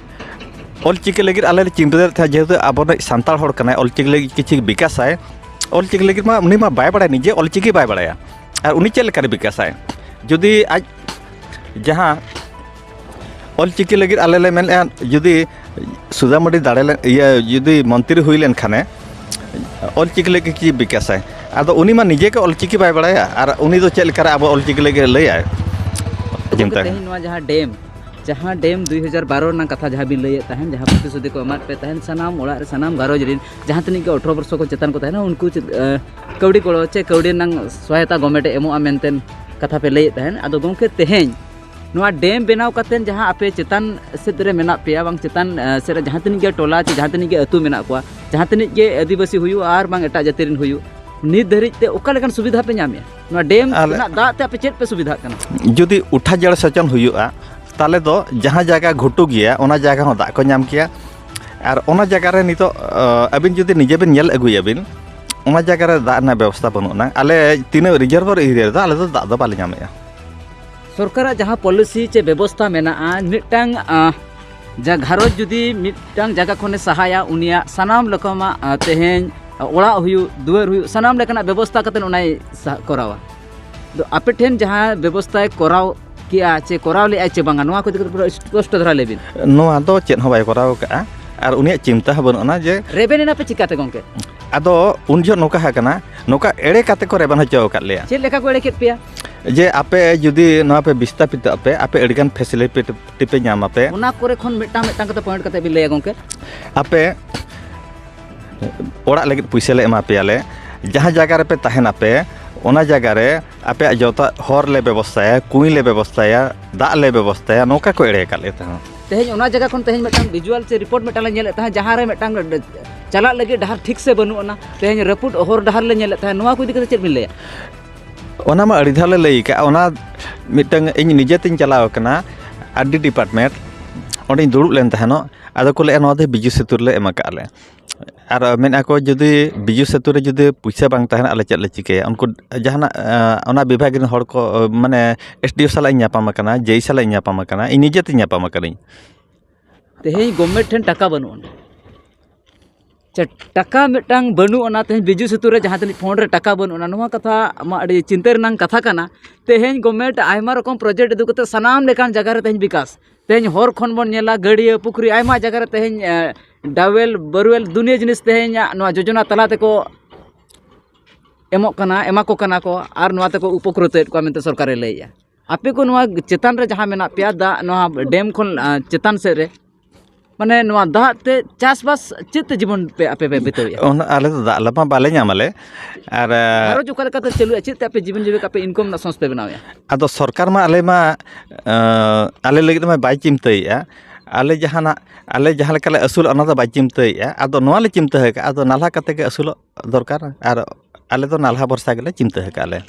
ᱚᱞᱪᱤᱠᱤ ᱞᱟᱹᱜᱤᱫ ᱟᱞᱮ ᱞᱮ ᱪᱤᱱᱛᱟᱹ ᱞᱮᱫ ᱛᱟᱦᱮᱸᱫ, ᱡᱮᱦᱮᱛᱩ ᱟᱵᱚ ᱥᱟᱱᱛᱟᱲ ᱦᱚᱲ ᱠᱟᱱᱟᱭ, ᱚᱞᱪᱤᱠᱤ ᱞᱟᱹᱜᱤᱫ ᱠᱤᱪᱷᱩ ᱵᱤᱠᱟᱥᱟᱭ, ᱚᱞᱪᱤᱠᱤ ᱞᱟᱹᱜᱤᱫ ᱢᱟ ᱩᱱᱤ ᱢᱟ ᱵᱟᱭ ᱵᱟᱲᱟᱭᱟ, ᱱᱤᱡᱮ ᱚᱞᱪᱤᱠᱤ ᱵᱟᱭ ᱵᱟᱲᱟᱭᱟ, ᱟᱨ ᱩᱱᱤ ᱪᱮᱫ ᱞᱮᱠᱟᱨᱮ ᱵᱤᱠᱟᱥᱟᱭ? ᱡᱩᱫᱤ ᱟᱡ ᱡᱟᱦᱟᱸ ᱚᱞᱪᱤᱠᱤ ᱞᱟᱹᱜᱤᱫ ᱟᱞᱮ ᱞᱮ ᱢᱮᱱᱮᱫᱼᱟ, ᱡᱩᱫᱤ ᱥᱩᱫᱷᱟ ᱢᱟᱹᱨᱰᱤ ᱫᱟᱲᱮ ᱞᱮᱱ, ᱤᱭᱟᱹ, ᱡᱩᱫᱤ ᱢᱚᱱᱛᱨᱤ ᱦᱩᱭ ᱞᱮᱱ ᱠᱷᱟᱱᱮ, ᱚᱞᱪᱤᱠᱤ ᱞᱟᱹᱜᱤᱫ ᱠᱤ ᱵᱤᱠᱟᱥᱟᱭ? ᱟᱫᱚ ᱩᱱᱤ ᱢᱟ ᱱᱤᱡᱮ ᱜᱮ ᱚᱞᱪᱤᱠᱤ ᱵᱟᱭ ᱵᱟᱲᱟᱭᱟ, ᱟᱨ ᱩᱱᱤ ᱫᱚ ᱪᱮᱫ ᱞᱮᱠᱟᱨᱮ ᱟᱵᱚ ᱚᱞᱪᱤᱠᱤ ᱞᱟᱹᱜᱤᱫ ᱞᱟᱹᱭᱟᱭ? ᱜᱚᱢᱠᱮ, ᱪᱤᱱᱛᱟᱹ ᱛᱮᱦᱮᱧ ᱱᱚᱣᱟ ᱡᱟᱦᱟᱸ ᱰᱮᱢ, ᱡᱟᱦᱟᱸ ᱰᱮᱢ ᱫᱩᱭ ᱦᱟᱡᱟᱨ ᱵᱟᱨᱚ ᱨᱮᱱᱟᱜ ᱠᱟᱛᱷᱟ ᱡᱟᱦᱟᱸ ᱵᱤᱱ ᱞᱟᱹᱭᱮᱫ ᱛᱟᱦᱮᱱ, ᱡᱟᱦᱟᱸ ᱯᱨᱚᱛᱤᱥᱨᱩᱛᱤ ᱠᱚ ᱮᱢᱟᱫ ᱯᱮ ᱛᱟᱦᱮᱱ, ᱥᱟᱱᱟᱢ ᱚᱲᱟᱜ ᱨᱮ ᱥᱟᱱᱟᱢ ᱜᱷᱟᱨᱚᱸᱡᱽ ᱨᱮᱱ ᱡᱟᱦᱟᱸ ᱛᱤᱱᱟᱹᱜ ᱜᱮ ᱟᱴᱷᱨᱚ ᱵᱚᱨᱥᱚ ᱠᱚ ᱪᱮᱛᱟᱱ ᱠᱚ ᱛᱟᱦᱮᱱᱟ, ᱩᱱᱠᱩ ᱪᱮᱫ, ᱮ, ᱠᱟᱹᱣᱰᱤ ᱜᱚᱲᱚ ᱪᱮ ᱠᱟᱹᱣᱰᱤ ᱨᱮᱱᱟᱜ ᱥᱚᱦᱟᱭᱚᱛᱟ ᱜᱚᱵᱷᱢᱮᱱᱴ ᱮ ᱮᱢᱚᱜᱼᱟ ᱢᱮᱱᱛᱮ ᱠᱟᱛᱷᱟ ᱯᱮ ᱞᱟᱹᱭᱮᱫ ᱛᱟᱦᱮᱱ᱾ ᱟᱫᱚ ᱜᱚᱢᱠᱮ, ᱛᱮᱦᱮᱧ ᱱᱚᱣᱟ ᱰᱮᱢ ᱵᱮᱱᱟᱣ ᱠᱟᱛᱮᱫ ᱡᱟᱦᱟᱸ ᱟᱯᱮ ᱪᱮᱛᱟᱱ ᱥᱮᱫ ᱨᱮ ᱢᱮᱱᱟᱜ ᱯᱮᱭᱟ, ᱵᱟᱝ ᱪᱮᱛᱟᱱ, ᱮ, ᱥᱮᱫ ᱨᱮ ᱡᱟᱦᱟᱸ ᱛᱤᱱᱟᱹᱜ ᱜᱮ ᱴᱚᱞᱟ ᱪᱮ ᱡᱟᱦᱟᱸ ᱛᱤᱱᱟᱹᱜ ᱜᱮ ᱟᱹᱛᱩ ᱢᱮᱱᱟᱜ ᱠᱚᱣᱟ, ᱡᱟᱦᱟᱸ ᱛᱤᱱᱟᱹᱜ ᱜᱮ ᱟᱹᱫᱤᱵᱟᱹᱥᱤ ᱦᱩᱭᱩᱜ ᱟᱨ ᱵᱟᱝ ᱮᱴᱟᱜ ᱡᱟᱹᱛᱤ ᱨᱮᱱ ᱦᱩᱭᱩᱜ, ᱱᱤᱛ ᱫᱷᱟᱹᱨᱤᱡ ᱛᱮ ᱚᱠᱟ ᱞᱮᱠᱟᱱ ᱥᱩᱵᱤᱫᱷᱟ ᱯᱮ ᱧᱟᱢᱮᱜᱼᱟ? ᱱᱚᱣᱟ ᱰᱮᱢ ᱟᱞᱮ ᱨᱮᱱᱟᱜ ᱫᱟᱜ ᱛᱮ ᱟᱯᱮ ᱪᱮᱫ ᱯᱮ ᱥᱩᱵᱤᱫᱷᱟᱜ ᱠᱟᱱᱟ? ᱡᱩᱫᱤ ᱩᱴᱷᱟ ᱡᱟᱲ ᱥᱮᱪᱚᱱ ᱦᱩᱭᱩᱜᱼᱟ, ᱛᱟᱦᱚᱞᱮ ᱫᱚ ᱡᱟᱦᱟᱸ ᱡᱟᱭᱜᱟ ᱜᱷᱩᱴᱩ ᱜᱮᱭᱟ, ᱚᱱᱟ ᱡᱟᱭᱜᱟ ᱦᱚᱸ ᱫᱟᱜ ᱠᱚ ᱧᱟᱢ ᱠᱮᱭᱟ᱾ ᱟᱨ ᱚᱱᱟ ᱡᱟᱭᱜᱟ ᱨᱮ ᱱᱤᱛᱚᱜ, ᱟᱹᱵᱤᱱ ᱡᱩᱫᱤ ᱱᱤᱡᱮ ᱵᱤᱱ ᱧᱮᱞ ᱟᱹᱜᱩᱭᱟᱵᱤᱱ, ᱚᱱᱟ ᱡᱟᱭᱜᱟ ᱨᱮ ᱫᱟᱜ ᱨᱮᱱᱟᱜ ᱵᱮᱵᱚᱥᱛᱷᱟ ᱵᱟᱹᱱᱩᱜ ᱟᱱᱟ᱾ ᱟᱞᱮ ᱛᱤᱱᱟᱹᱜ ᱨᱤᱡᱟᱨᱵᱷᱟᱨ ᱮᱨᱤᱭᱟ ᱨᱮᱫᱚ ᱟᱞᱮ ᱫᱚ ᱫᱟᱜ ᱫᱚ ᱵᱟᱞᱮ ᱧᱟᱢᱮᱜᱼᱟ᱾ ᱥᱚᱨᱠᱟᱨᱟᱜ ᱡᱟᱦᱟᱸ ᱯᱚᱞᱤᱥᱤ ᱪᱮ ᱵᱮᱵᱚᱥᱛᱷᱟ ᱢᱮᱱᱟᱜᱼᱟ, ᱢᱤᱫᱴᱟᱝ, ᱟᱸ, ᱡᱟ ᱜᱷᱟᱨᱚᱸᱡᱽ ᱡᱩᱫᱤ ᱢᱤᱫᱴᱟᱝ ᱡᱟᱭᱜᱟ ᱠᱷᱚᱱᱮ ᱥᱟᱦᱟᱭᱟ, ᱩᱱᱤᱭᱟᱜ ᱥᱟᱱᱟᱢ ᱞᱮᱠᱟᱱᱟᱜ, ᱟᱸ, ᱛᱮᱦᱮᱧ ᱚᱲᱟᱜ ᱦᱩᱭᱩᱜ, ᱫᱩᱣᱟᱹᱨ ᱦᱩᱭᱩᱜ, ᱥᱟᱱᱟᱢ ᱞᱮᱠᱟᱱᱟᱜ ᱵᱮᱵᱚᱥᱛᱷᱟ ᱠᱟᱛᱮ ᱚᱱᱟᱭ ᱥᱟ-, ᱠᱚᱨᱟᱣᱟ᱾ ᱟᱫᱚ ᱟᱯᱮ ᱴᱷᱮᱱ ᱡᱟᱦᱟᱸ ᱵᱮᱵᱚᱥᱛᱷᱟᱭ ᱠᱚᱨᱟᱣ ᱠᱮᱜᱼᱟ ᱪᱮ ᱠᱚᱨᱟᱣ ᱞᱮᱜᱼᱟᱭ ᱪᱮ ᱵᱟᱝᱟ, ᱱᱚᱣᱟ ᱠᱚ ᱤᱫᱤ ᱠᱟᱛᱮ ᱯᱩᱨᱟᱹ ᱥᱯᱚᱥᱴᱚ ᱫᱷᱟᱨᱟ ᱞᱟᱹᱭ ᱵᱤᱱ᱾ ᱱᱚᱣᱟ ᱫᱚ ᱪᱮᱫ ᱦᱚᱸ ᱵᱟᱭ ᱠᱚᱨᱟᱣ ᱠᱟᱜᱼᱟ, ᱟᱨ ᱩᱱᱤᱭᱟᱜ ᱪᱤᱱᱛᱟᱹ ᱦᱚᱸ ᱵᱟᱹᱱᱩᱜ ᱟᱱᱟ ᱡᱮ ᱨᱮᱵᱮᱱ ᱮᱱᱟ ᱯᱮ ᱪᱤᱠᱟᱹᱛᱮ ᱜᱚᱢᱠᱮ? ᱟᱫᱚ ᱩᱱ ᱡᱚᱦᱚᱜ ᱱᱚᱝᱠᱟ ᱟᱠᱟᱱᱟ, ᱱᱚᱝᱠᱟ ᱮᱲᱮ ᱠᱟᱛᱮ ᱠᱚ ᱨᱮᱵᱮᱱ ᱦᱚᱪᱚ ᱟᱠᱟᱫ ᱞᱮᱭᱟ᱾ ᱪᱮᱫ ᱞᱮᱠᱟ ᱠᱚ ᱮᱲᱮ ᱠᱮᱫ ᱯᱮᱭᱟ? ᱡᱮ ᱟᱯᱮ ᱡᱩᱫᱤ ᱱᱚᱣᱟ ᱯᱮ ᱵᱤᱥᱛᱟᱯᱤᱛᱚᱜ ᱟᱯᱮ, ᱟᱯᱮ ᱟᱹᱰᱤᱜᱟᱱ ᱯᱷᱮᱥᱤᱞᱤᱴᱤ ᱯᱮ ᱧᱟᱢ ᱟᱯᱮ᱾ ᱚᱱᱟ ᱠᱚᱨᱮ ᱠᱷᱚᱱ ᱢᱤᱫᱴᱟᱝ ᱢᱤᱫᱴᱟᱝ ᱠᱟᱛᱮ ᱯᱚᱭᱮᱱᱴ ᱠᱟᱛᱮ ᱵᱤᱱ ᱞᱟᱹᱭᱟ ᱜᱚᱢᱠᱮ᱾ ᱟᱯᱮ ᱚᱲᱟᱜ ᱞᱟᱹᱜᱤᱫ ᱯᱩᱭᱥᱟᱹ ᱞᱮ ᱮᱢᱟ ᱯᱮᱭᱟᱞᱮ, ᱡᱟᱦᱟᱸ ᱡᱟᱭᱜᱟ ᱨᱮᱯᱮ ᱛᱟᱦᱮᱱᱟᱯᱮ, ᱚᱱᱟ ᱡᱟᱭᱜᱟ ᱨᱮ ᱟᱯᱮᱭᱟᱜ ᱡᱚᱛᱚ ᱦᱚᱨ ᱞᱮ ᱵᱮᱵᱚᱥᱛᱷᱟᱭᱟ, ᱠᱩᱧ ᱞᱮ ᱵᱮᱵᱚᱥᱛᱷᱟᱭᱟ, ᱫᱟᱜ ᱞᱮ ᱵᱮᱵᱚᱥᱛᱷᱟᱭᱟ, ᱱᱚᱝᱠᱟ ᱠᱚ ᱮᱲᱮ ᱟᱠᱟᱫ ᱞᱮ ᱛᱟᱦᱮᱸᱫ᱾ ᱛᱮᱦᱮᱧ ᱚᱱᱟ ᱡᱟᱭᱜᱟ ᱠᱷᱚᱱ ᱛᱮᱦᱮᱧ ᱢᱤᱫᱴᱟᱝ ᱵᱷᱤᱡᱩᱣᱟᱞ ᱥᱮ ᱨᱤᱯᱳᱨᱴ ᱢᱤᱫᱴᱟᱝ ᱞᱮ ᱧᱮᱞᱮᱫ ᱛᱟᱦᱮᱸᱫ, ᱡᱟᱦᱟᱸ ᱨᱮ ᱢᱤᱫᱴᱟᱝ ᱪᱟᱞᱟᱜ ᱞᱟᱹᱜᱤᱫ ᱰᱟᱦᱟᱨ ᱴᱷᱤᱠ ᱥᱮ ᱵᱟᱹᱱᱩᱜ ᱟᱱᱟ, ᱛᱮᱦᱮᱧ ᱨᱟᱹᱯᱩᱫ ᱦᱚᱨ ᱰᱟᱦᱟᱨ ᱞᱮ ᱧᱮᱞᱮᱫ ᱛᱟᱦᱮᱸᱫ, ᱱᱚᱣᱟ ᱠᱚ ᱤᱫᱤ ᱠᱟᱛᱮ ᱪᱮᱫ ᱵᱤᱱ ᱞᱟᱹᱭᱟ? ᱚᱱᱟ ᱢᱟ ᱟᱹᱰᱤ ᱫᱷᱟᱣ ᱞᱮ ᱞᱟᱹᱭ ᱟᱠᱟᱫᱼᱟ᱾ ᱚᱱᱟ ᱢᱤᱫᱴᱟᱝ ᱤᱧ ᱱᱤᱡᱮ ᱛᱤᱧ ᱪᱟᱞᱟᱣ ᱟᱠᱟᱱᱟ ᱟᱨ ᱰᱤ ᱰᱤᱯᱟᱨᱴᱢᱮᱱᱴ, ᱚᱸᱰᱮᱧ ᱫᱩᱲᱩᱵ ᱞᱮᱱ ᱛᱟᱦᱮᱱᱚᱜ, ᱟᱫᱚ ᱠᱚ ᱞᱟᱹᱭᱮᱫᱼᱟ, "ᱱᱚᱣᱟ ᱫᱚ ᱵᱤᱡᱩ ᱥᱮᱛᱩ ᱨᱮᱞᱮ ᱮᱢ ᱟᱠᱟᱫ ᱞᱮ᱾" ᱟᱨ ᱢᱮᱱᱮᱫᱼᱟ ᱠᱚ, "ᱡᱩᱫᱤ ᱵᱤᱡᱩ ᱥᱮᱛᱩ ᱨᱮ ᱡᱩᱫᱤ ᱯᱩᱭᱥᱟᱹ ᱵᱟᱝ ᱛᱟᱦᱮᱱᱟ, ᱟᱞᱮ ᱪᱮᱫ ᱞᱮ ᱪᱤᱠᱟᱹᱭᱟ?" ᱩᱱᱠᱩ ᱡᱟᱦᱟᱱᱟᱜ, ᱮᱸ, ᱚᱱᱟ ᱵᱤᱵᱷᱟᱜᱽ ᱨᱮᱱ ᱦᱚᱲ ᱠᱚ, ᱢᱟᱱᱮ, ᱮᱥ ᱰᱤ ᱳ ᱥᱟᱞᱟᱜ ᱤᱧ ᱧᱟᱯᱟᱢ ᱟᱠᱟᱱᱟ, ᱡᱮ ᱤ ᱥᱟᱞᱟᱜ ᱤᱧ ᱧᱟᱯᱟᱢ ᱟᱠᱟᱱᱟ, ᱤᱧ ᱱᱤᱡᱮ ᱛᱤᱧ ᱧᱟᱯᱟᱢ ᱟᱠᱟᱱᱟᱹᱧ᱾ ᱛᱮᱦᱮᱧ ᱜᱚᱵᱷᱢᱮᱱᱴ ᱴᱷᱮᱱ ᱴᱟᱠᱟ ᱵᱟᱹᱱᱩᱜ ᱟᱱᱟ, ᱪᱮ ᱴᱟᱠᱟ ᱢᱤᱫᱴᱟᱝ ᱵᱟᱹᱱᱩᱜ ᱟᱱᱟ, ᱛᱮᱦᱮᱧ ᱵᱤᱡᱩ ᱥᱮᱛᱩ ᱨᱮ ᱡᱟᱦᱟᱸ ᱛᱤᱱᱟᱹᱜ ᱯᱷᱚᱱᱰ ᱨᱮ ᱴᱟᱠᱟ ᱵᱟᱹᱱᱩᱜ ᱟᱱᱟ, ᱱᱚᱣᱟ ᱠᱟᱛᱷᱟ ᱢᱟ ᱟᱹᱰᱤ ᱪᱤᱱᱛᱟᱹ ᱨᱮᱱᱟᱜ ᱠᱟᱛᱷᱟ ᱠᱟᱱᱟ᱾ ᱛᱮᱦᱮᱧ ᱜᱚᱵᱷᱢᱮᱱᱴ ᱟᱭᱢᱟ ᱨᱚᱠᱚᱢ ᱯᱨᱚᱡᱮᱠᱴ ᱤᱫᱤ ᱠᱟᱛᱮ ᱥᱟᱱᱟᱢ ᱞᱮᱠᱟᱱ ᱡᱟᱭᱜᱟ ᱨᱮ ᱛᱮᱦᱮᱧ ᱵᱤᱠᱟᱥ, ᱛᱮᱦᱮᱧ ᱦᱚᱨ ᱠᱷᱚᱱ ᱵᱚᱱ ᱧᱮᱞᱟ, ᱜᱟᱹᱰᱭᱟᱹ, ᱯᱩᱠᱷᱨᱤ, ᱟᱭᱢᱟ ᱡᱟᱭᱜᱟ ᱨᱮ ᱛᱮᱦᱮᱧ, ᱮ, ᱰᱟᱣᱮᱞ, ᱵᱳᱨᱣᱮᱞ, ᱫᱩᱱᱤᱭᱟᱹ ᱡᱤᱱᱤᱥ ᱛᱮᱦᱮᱧ ᱱᱚᱣᱟ ᱡᱳᱡᱚᱱᱟ ᱛᱟᱞᱟ ᱛᱮᱠᱚ ᱮᱢᱚᱜ ᱠᱟᱱᱟ, ᱮᱢᱟ ᱠᱚ ᱠᱟᱱᱟ ᱠᱚ, ᱟᱨ ᱱᱚᱣᱟ ᱛᱮᱠᱚ ᱩᱯᱚᱠᱨᱤᱛᱚᱭᱮᱫ ᱠᱚᱣᱟ ᱢᱮᱱᱛᱮ ᱥᱚᱨᱠᱟᱨᱮ ᱞᱟᱹᱭᱮᱫᱼᱟ᱾ ᱟᱯᱮ ᱠᱚ ᱱᱚᱣᱟ ᱪᱮᱛᱟᱱ ᱨᱮ ᱡᱟᱦᱟᱸ ᱢᱮᱱᱟᱜ ᱯᱮᱭᱟ, ᱫᱟᱜ ᱱᱚᱣᱟ ᱰᱮᱢ ᱠᱷᱚᱱ, ᱟᱸ, ᱪᱮᱛᱟᱱ ᱥᱮᱫ ᱨᱮ, ᱢᱟᱱᱮ ᱱᱚᱣᱟ ᱫᱟᱜ ᱛᱮ ᱪᱟᱥᱵᱟᱥ ᱪᱮᱫ ᱛᱮ ᱡᱤᱵᱚᱱ ᱯᱮ, ᱟᱯᱮ ᱯᱮ ᱵᱤᱛᱟᱹᱣᱮᱫᱼᱟ? ᱚᱱᱟ, ᱟᱞᱮ ᱫᱚ ᱫᱟᱜ ᱢᱟ ᱵᱟᱞᱮ ᱧᱟᱢ ᱟᱞᱮ᱾ ᱟᱨ, ᱟᱸ, ᱜᱷᱟᱨᱚᱸᱡᱽ ᱚᱠᱟ ᱞᱮᱠᱟᱛᱮ ᱪᱟᱹᱞᱩᱭᱟ? ᱪᱮᱫ ᱛᱮ ᱟᱯᱮ ᱡᱤᱵᱚᱱ ᱡᱤᱵᱤᱠᱟ ᱟᱯᱮ income ᱨᱮᱱᱟᱜ source ᱯᱮ ᱵᱮᱱᱟᱣᱮᱫᱼᱟ? ᱟᱫᱚ ᱥᱚᱨᱠᱟᱨ ᱢᱟ ᱟᱞᱮ ᱢᱟ, ᱟᱸ, ᱟᱞᱮ ᱞᱟᱹᱜᱤᱫ ᱢᱟ ᱵᱟᱭ ᱪᱤᱱᱛᱟᱹᱭᱮᱫᱼᱟ᱾ ᱟᱞᱮ ᱡᱟᱦᱟᱱᱟᱜ, ᱟᱞᱮ ᱡᱟᱦᱟᱸ ᱞᱮᱠᱟᱞᱮ ᱟᱹᱥᱩᱞᱚᱜ, ᱚᱱᱟ ᱫᱚ ᱵᱟᱭ ᱪᱤᱱᱛᱟᱹᱭᱮᱫᱼᱟ᱾ ᱟᱫᱚ ᱱᱚᱣᱟ ᱞᱮ ᱪᱤᱱᱛᱟᱹ ᱟᱠᱟᱫᱼᱟ, ᱟᱫᱚ ᱱᱟᱞᱦᱟ ᱠᱟᱛᱮ ᱜᱮ ᱟᱹᱥᱩᱞᱚᱜ ᱫᱚᱨᱠᱟᱨ᱾ ᱟᱨ ᱟᱞᱮ ᱫᱚ ᱱᱟᱞᱦᱟ ᱵᱷᱚᱨᱥᱟ ᱜᱮᱞᱮ ᱪᱤᱱᱛᱟᱹ ᱟᱠᱟᱫᱼᱟ ᱞᱮ᱾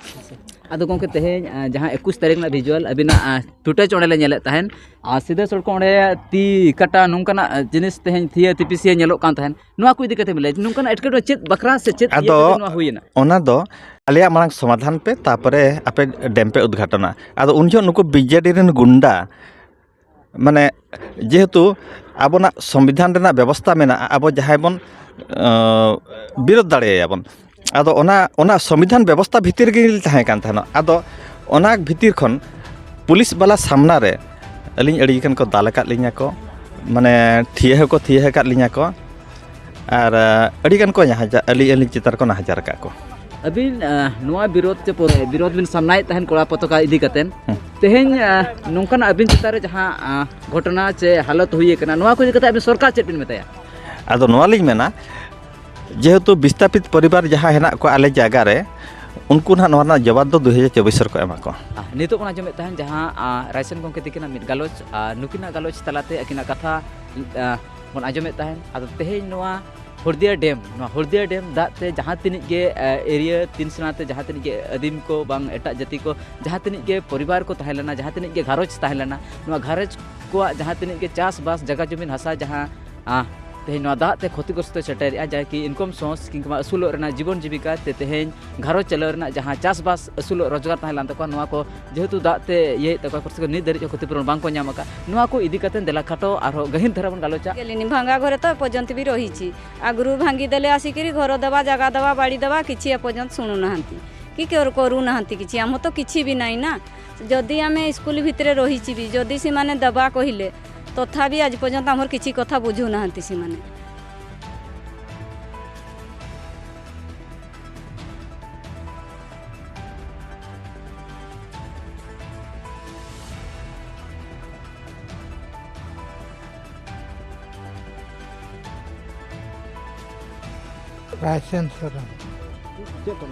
ᱟᱫᱚ ᱜᱚᱢᱠᱮ, ᱛᱮᱦᱮᱧ, ᱟᱸ, ᱡᱟᱦᱟᱸ ᱮᱠᱩᱥ ᱛᱟᱹᱨᱤᱠᱷ ᱨᱮᱱᱟᱜ visual ᱟᱹᱵᱤᱱᱟᱜ, ᱟᱸ, footage ᱚᱸᱰᱮ ᱞᱮ ᱧᱮᱞᱮᱫ ᱛᱟᱦᱮᱸᱱ, ᱟᱨ ᱥᱤᱫᱷᱟᱹ ᱥᱚᱲᱠᱚ ᱚᱸᱰᱮ ᱛᱤ ᱠᱟᱴᱟ ᱱᱚᱝᱠᱟᱱᱟᱜ, ᱟᱸ, ᱡᱤᱱᱤᱥ ᱛᱮᱦᱮᱧ ᱛᱷᱤᱭᱟᱹ ᱛᱤᱯᱤᱥᱤᱭᱟᱹ ᱧᱮᱞᱚᱜ ᱠᱟᱱ ᱛᱟᱦᱮᱸᱱ, ᱱᱚᱣᱟ ᱠᱚ ᱤᱫᱤ ᱠᱟᱛᱮ ᱵᱤᱱ ᱞᱟᱹᱭᱟ, ᱱᱚᱝᱠᱟᱱᱟᱜ ᱮᱴᱠᱮᱴᱚᱬᱮ ᱪᱮᱫ ᱵᱟᱠᱷᱨᱟ ᱥᱮ ᱪᱮᱫ ᱤᱭᱟᱹ ᱟᱫᱚ ᱠᱟᱛᱮ ᱱᱚᱣᱟ ᱦᱩᱭᱮᱱᱟ? ᱚᱱᱟ ᱫᱚ ᱟᱞᱮᱭᱟᱜ ᱢᱟᱲᱟᱝ ᱥᱚᱢᱟᱫᱷᱟᱱ ᱯᱮ, ᱛᱟᱨᱯᱚᱨᱮ ᱟᱯᱮ ᱰᱮᱢ ᱯᱮ ᱩᱫᱽᱜᱷᱟᱴᱚᱱᱟ᱾ ᱟᱫᱚ ᱩᱱ ᱡᱚᱦᱚᱜ ᱱᱩᱠᱩ ᱵᱤᱡᱮᱰᱤ ᱨᱮᱱ ᱜᱩᱱᱰᱟ, ᱢᱟᱱᱮ, ᱡᱮᱦᱮᱛᱩ ᱟᱵᱚᱱᱟᱜ ᱥᱚᱝᱵᱤᱫᱷᱟᱱ ᱨᱮᱱᱟᱜ ᱵᱮᱵᱚᱥᱛᱟ ᱢᱮᱱᱟᱜᱼᱟ, ᱟᱵᱚ ᱡᱟᱦᱟᱸᱭ ᱵᱚᱱ, ᱟᱸ, ᱵᱤᱨᱳᱫᱷ ᱫᱟᱲᱮᱭᱟᱭᱟᱵᱚᱱ, ᱟᱫᱚ ᱚᱱᱟ, ᱚᱱᱟ ᱥᱚᱝᱵᱤᱫᱷᱟᱱ ᱵᱮᱵᱚᱥᱛᱟ ᱵᱷᱤᱛᱤᱨ ᱨᱮᱜᱮ ᱛᱟᱦᱮᱸ ᱠᱟᱱ ᱛᱟᱦᱮᱱᱟ᱾ ᱟᱫᱚ ᱚᱱᱟ ᱵᱷᱤᱛᱤᱨ ᱠᱷᱚᱱ ᱯᱩᱞᱤᱥ ᱵᱟᱞᱟ ᱥᱟᱢᱱᱟ ᱨᱮ ᱟᱹᱞᱤᱧ ᱟᱹᱰᱤ ᱜᱟᱱ ᱠᱚ ᱫᱟᱞ ᱟᱠᱟᱫ ᱞᱤᱧᱟ ᱠᱚ, ᱢᱟᱱᱮ, ᱴᱷᱤᱭᱟᱹ ᱦᱚᱸᱠᱚ ᱴᱷᱤᱭᱟᱹ ᱟᱠᱟᱫ ᱞᱤᱧᱟ ᱠᱚ᱾ ᱟᱨ, ᱟᱹᱰᱤ ᱜᱟᱱ ᱠᱚ ᱱᱟᱦᱟᱪᱟᱨ, ᱟᱹᱞᱤᱧ, ᱟᱹᱞᱤᱧ ᱪᱮᱛᱟᱱ ᱨᱮᱠᱚ ᱱᱟᱦᱟᱪᱟᱨ ᱟᱠᱟᱫ ᱠᱚ᱾ ᱟᱹᱵᱤᱱ, ᱟᱸ, ᱱᱚᱣᱟ ᱵᱤᱨᱳᱫᱷ ᱪᱮ ᱯᱚᱨᱮ ᱵᱤᱨᱳᱫᱷ ᱵᱤᱱ ᱥᱟᱢᱱᱟᱭᱮᱫ ᱛᱟᱦᱮᱱ ᱠᱚᱲᱟ ᱯᱚᱛᱟᱠᱟ ᱤᱫᱤ ᱠᱟᱛᱮᱱ, ᱦᱮᱸ᱾ ᱛᱮᱦᱮᱧ, ᱟᱸ, ᱱᱚᱝᱠᱟᱱᱟᱜ ᱟᱹᱵᱤᱱ ᱪᱮᱛᱟᱱ ᱨᱮ ᱡᱟᱦᱟᱸ, ᱟᱸ, ᱜᱷᱚᱴᱚᱱᱟ ᱪᱮ ᱦᱟᱞᱚᱛ ᱦᱩᱭ ᱟᱠᱟᱱᱟ, ᱱᱚᱣᱟ ᱠᱚ ᱤᱫᱤ ᱠᱟᱛᱮ ᱟᱹᱵᱤᱱ ᱥᱚᱨᱠᱟᱨ ᱪᱮᱫ ᱵᱤᱱ ᱢᱮᱛᱟᱭᱟ? ᱟᱫᱚ ᱱᱚᱣᱟ ᱞᱤᱧ ᱢᱮᱱᱟ, ᱡᱮᱦᱮᱛᱩ ᱵᱤᱥᱛᱟᱯᱤᱛ ᱯᱚᱨᱤᱵᱟᱨ ᱡᱟᱦᱟᱸ ᱦᱮᱱᱟᱜ ᱠᱚᱣᱟ ᱟᱞᱮ ᱡᱟᱭᱜᱟ ᱨᱮ, ᱩᱱᱠᱩ ᱱᱟᱦᱟᱜ ᱱᱚᱣᱟ ᱨᱮᱱᱟᱜ ᱡᱚᱵᱟᱵ ᱫᱚ ᱫᱩ ᱦᱟᱡᱟᱨ ᱪᱚᱵᱵᱤᱥ ᱨᱮᱠᱚ ᱮᱢᱟ ᱠᱚ᱾ ᱟᱨ ᱱᱤᱛᱚᱜ ᱵᱚᱱ ᱟᱸᱡᱚᱢᱮᱫ ᱛᱟᱦᱮᱱ ᱡᱟᱦᱟᱸ, ᱟᱸ, ᱨᱟᱭᱥᱚᱱ ᱜᱚᱢᱠᱮ ᱛᱤᱠᱤᱱᱟᱜ ᱢᱤᱫ ᱜᱟᱞᱚᱪ, ᱟᱨ ᱱᱩᱠᱤᱱᱟᱜ ᱜᱟᱞᱚᱪ ᱛᱟᱞᱟᱛᱮ ᱟᱹᱠᱤᱱᱟᱜ ᱠᱟᱛᱷᱟ, ᱟᱸ, ᱵᱚᱱ ᱟᱸᱡᱚᱢᱮᱫ ᱛᱟᱦᱮᱱ᱾ ᱟᱫᱚ ᱛᱮᱦᱮᱧ ᱱᱚᱣᱟ ᱦᱚᱲᱫᱤᱭᱟ ᱰᱮᱢ, ᱱᱚᱣᱟ ᱦᱚᱲᱫᱤᱭᱟ ᱰᱮᱢ ᱫᱟᱜ ᱛᱮ ᱡᱟᱦᱟᱸ ᱛᱤᱱᱟᱹᱜ ᱜᱮ, ᱟᱸ, area ᱛᱤᱱ ᱥᱮᱬᱟ ᱛᱮ ᱡᱟᱦᱟᱸ ᱛᱤᱱᱟᱹᱜ ᱜᱮ ᱟᱹᱫᱤᱢ ᱠᱚ ᱵᱟᱝ ᱮᱴᱟᱜ ᱡᱟᱹᱛᱤ ᱠᱚ ᱡᱟᱦᱟᱸ ᱛᱤᱱᱟᱹᱜ ᱜᱮ ᱯᱚᱨᱤᱵᱟᱨ ᱠᱚ ᱛᱟᱦᱮᱸ ᱞᱮᱱᱟ, ᱡᱟᱦᱟᱸ ᱛᱤᱱᱟᱹᱜ ᱜᱮ ᱜᱷᱟᱨᱚᱸᱡᱽ ᱛᱟᱦᱮᱸ ᱞᱮᱱᱟ, ᱱᱚᱣᱟ ᱜᱷᱟᱨᱚᱸᱡᱽ ᱠᱚᱣᱟᱜ ᱡᱟᱦᱟᱸ ᱛᱤᱱᱟᱹᱜ ᱜᱮ ᱪᱟᱥᱵᱟᱥ, ᱡᱟᱭᱜᱟ ᱡᱚᱢᱤᱱ ᱦᱟᱥᱟ ᱡᱟᱦᱟᱸ, ᱟᱸ, ᱛᱮᱦᱮᱧ ᱱᱚᱣᱟ ᱫᱟᱜ ᱛᱮ ᱠᱷᱚᱛᱤᱜᱨᱚᱥᱛᱚᱭ ᱥᱮᱴᱮᱨᱮᱜᱼᱟ, ᱡᱟᱦᱟᱸ ᱠᱤ income source ᱠᱤᱝᱵᱟ ᱟᱹᱥᱩᱞᱚᱜ ᱨᱮᱱᱟᱜ ᱡᱤᱵᱚᱱ ᱡᱤᱵᱤᱠᱟ ᱛᱮ ᱛᱮᱦᱮᱧ ᱜᱷᱟᱨᱚᱸᱡᱽ ᱪᱟᱞᱟᱣ ᱨᱮᱱᱟᱜ ᱡᱟᱦᱟᱸ ᱪᱟᱥᱵᱟᱥ ᱟᱹᱥᱩᱞᱚᱜ ᱨᱳᱡᱽᱜᱟᱨ ᱛᱟᱦᱮᱸ ᱞᱮᱱ ᱛᱟᱠᱚᱣᱟ, ᱱᱚᱣᱟ ᱠᱚ ᱡᱮᱦᱮᱛᱩ ᱫᱟᱜ ᱛᱮ ᱤᱭᱟᱹᱭᱮᱫ ᱛᱟᱠᱚᱣᱟ, ᱠᱷᱚᱛᱤ ᱠᱚ ᱱᱤᱛ ᱫᱷᱟᱹᱨᱤᱡ ᱦᱚᱸ ᱠᱷᱚᱛᱤ ᱯᱩᱨᱚᱱ ᱵᱟᱝ ᱠᱚ ᱧᱟᱢ ᱟᱠᱟᱫ᱾ ᱱᱚᱣᱟ ᱠᱚ ᱤᱫᱤ ᱠᱟᱛᱮ ᱫᱮᱞᱟ ᱠᱷᱟᱴᱚ ᱟᱨᱦᱚᱸ ᱜᱟᱹᱦᱤᱨ ᱫᱷᱟᱨᱟ ᱵᱚᱱ ᱜᱟᱞᱚᱪᱟ᱾ ᱜᱮᱞᱤᱱᱤ ᱵᱷᱟᱝᱜᱟ ᱜᱷᱚᱨᱮ ᱛᱚ ᱮᱯᱚᱨᱡᱚᱱᱛᱚ ᱵᱤ ᱨᱚᱦᱤᱪᱷᱤ, ᱟᱜᱩᱨᱩ ᱵᱷᱟᱝᱜᱤ ᱫᱮᱞᱮ ᱟᱥᱤᱠᱤᱨᱤ ᱜᱷᱚᱨ ᱫᱮᱵᱟ, ᱡᱟᱜᱟ ᱫᱮᱵᱟ, ᱵᱟᱲᱤ ᱫᱮᱵᱟ, କିଛି ଏପର୍ଯ୍ୟନ୍ତ ଶୁଣୁନାହାନ୍ତି କି କରୁ-, କରୁନାହାନ୍ତି କିଛି। ଆମର ତ କିଛି ବି ନାହିଁ ନା। ଯଦି ଆମେ ସ୍କୁଲ ଭିତରେ ରହିଛି ବି, ଯଦି ସେମାନେ ଦେବା କହିଲେ, ତଥାପି ଆଜି ପର୍ଯ୍ୟନ୍ତ ଆମର କିଛି କଥା ବୁଝୁନାହାନ୍ତି ସେମାନେ। ᱨᱟᱭᱥᱮᱱ ᱥᱚᱨᱮᱱ᱾ ᱪᱮᱫ ᱛᱟᱢ?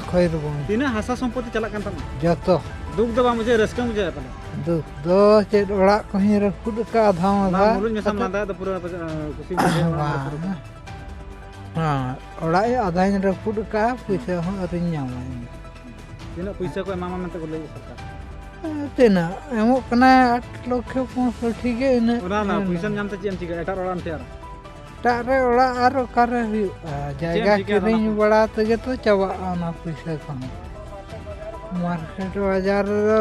ᱠᱷᱚᱭᱨᱩᱵᱚᱝ᱾ ᱛᱤᱱᱟᱹᱜ ᱦᱟᱥᱟ ᱥᱚᱢᱯᱚᱛᱤ ᱪᱟᱞᱟᱜ ᱠᱟᱱ ᱛᱟᱢᱟ? ᱡᱚᱛᱚ᱾ ᱫᱩᱠ ᱫᱚ ᱵᱟᱢ ᱵᱩᱡᱷᱟᱹᱣᱟ, ᱨᱟᱹᱥᱠᱟᱹᱢ ᱵᱩᱡᱷᱟᱹᱣᱟ ᱯᱟᱞᱮ? ᱫᱩᱠ ᱫᱚ ᱪᱮᱫ, ᱚᱲᱟᱜ ᱠᱚᱦᱚᱸᱧ ᱨᱟᱹᱯᱩᱫ ᱟᱠᱟᱫᱼᱟ ᱟᱫᱷᱟ ᱚᱱᱟ ᱢᱟᱫᱷᱟ᱾ ᱢᱩᱞᱩᱡ ᱢᱮᱥᱟᱢ ᱠᱟᱛᱮ ᱞᱟᱸᱫᱟᱭᱮᱫ ᱫᱚ ᱯᱩᱨᱟᱹ, ᱟᱸ, ᱠᱩᱥᱤ ᱵᱩᱡᱷᱟᱹᱣ ᱚᱱᱟ ᱵᱟᱝ᱾ ᱨᱟᱹᱯᱩᱫ ᱟᱠᱟᱫ᱾ ᱦᱮᱸ, ᱚᱲᱟᱜ ᱟᱫᱷᱟᱧ ᱨᱟᱹᱯᱩᱫ ᱟᱠᱟᱫᱼᱟ, ᱯᱩᱭᱥᱟᱹ ᱦᱚᱸ ᱟᱹᱣᱨᱤᱧ ᱧᱟᱢᱟ ᱤᱧ᱾ ᱛᱤᱱᱟᱹᱜ ᱯᱩᱭᱥᱟᱹ ᱠᱚ ᱮᱢᱟᱢᱟ ᱢᱮᱱᱛᱮ ᱠᱚ ᱞᱟᱹᱭᱮᱫ ᱥᱚᱨᱠᱟᱨ? ᱛᱤᱱᱟᱹᱜ ᱮᱢᱚᱜ ᱠᱟᱱᱟᱭ? ᱟᱴ ᱞᱚᱠᱷᱚ ᱯᱚᱸᱭᱥᱚᱴᱴᱤ ᱜᱮ, ᱤᱱᱟᱹᱜ ᱚᱱᱟ, ᱚᱱᱟ ᱮᱢ ᱯᱩᱭᱥᱟᱹᱢ ᱮᱱᱟ᱾ ᱧᱟᱢ ᱛᱮ ᱪᱮᱫ ᱮᱢ ᱪᱤᱠᱟᱹᱭᱟ? ᱮᱴᱟᱜ ᱚᱲᱟᱜ ᱮᱢ ᱛᱮᱭᱟᱨᱟ? ᱮᱴᱟᱜ ᱨᱮ ᱚᱲᱟᱜ ᱟᱨ ᱚᱠᱟᱨᱮ ᱦᱩᱭᱩᱜᱼᱟ? ᱪᱮᱫ ᱮᱢ ᱡᱟᱭᱜᱟ ᱪᱤᱠᱟᱹᱭᱟ ᱚᱱᱟ ᱠᱤᱨᱤᱧ ᱯᱩᱭᱥᱟᱹ? ᱵᱟᱲᱟ ᱛᱮᱜᱮ ᱛᱚ ᱪᱟᱵᱟᱜᱼᱟ ᱚᱱᱟ ᱯᱩᱭᱥᱟᱹ ᱠᱚᱦᱚᱸ᱾ ᱢᱟᱨᱠᱮᱴ ᱵᱟᱡᱟᱨ ᱨᱮᱫᱚ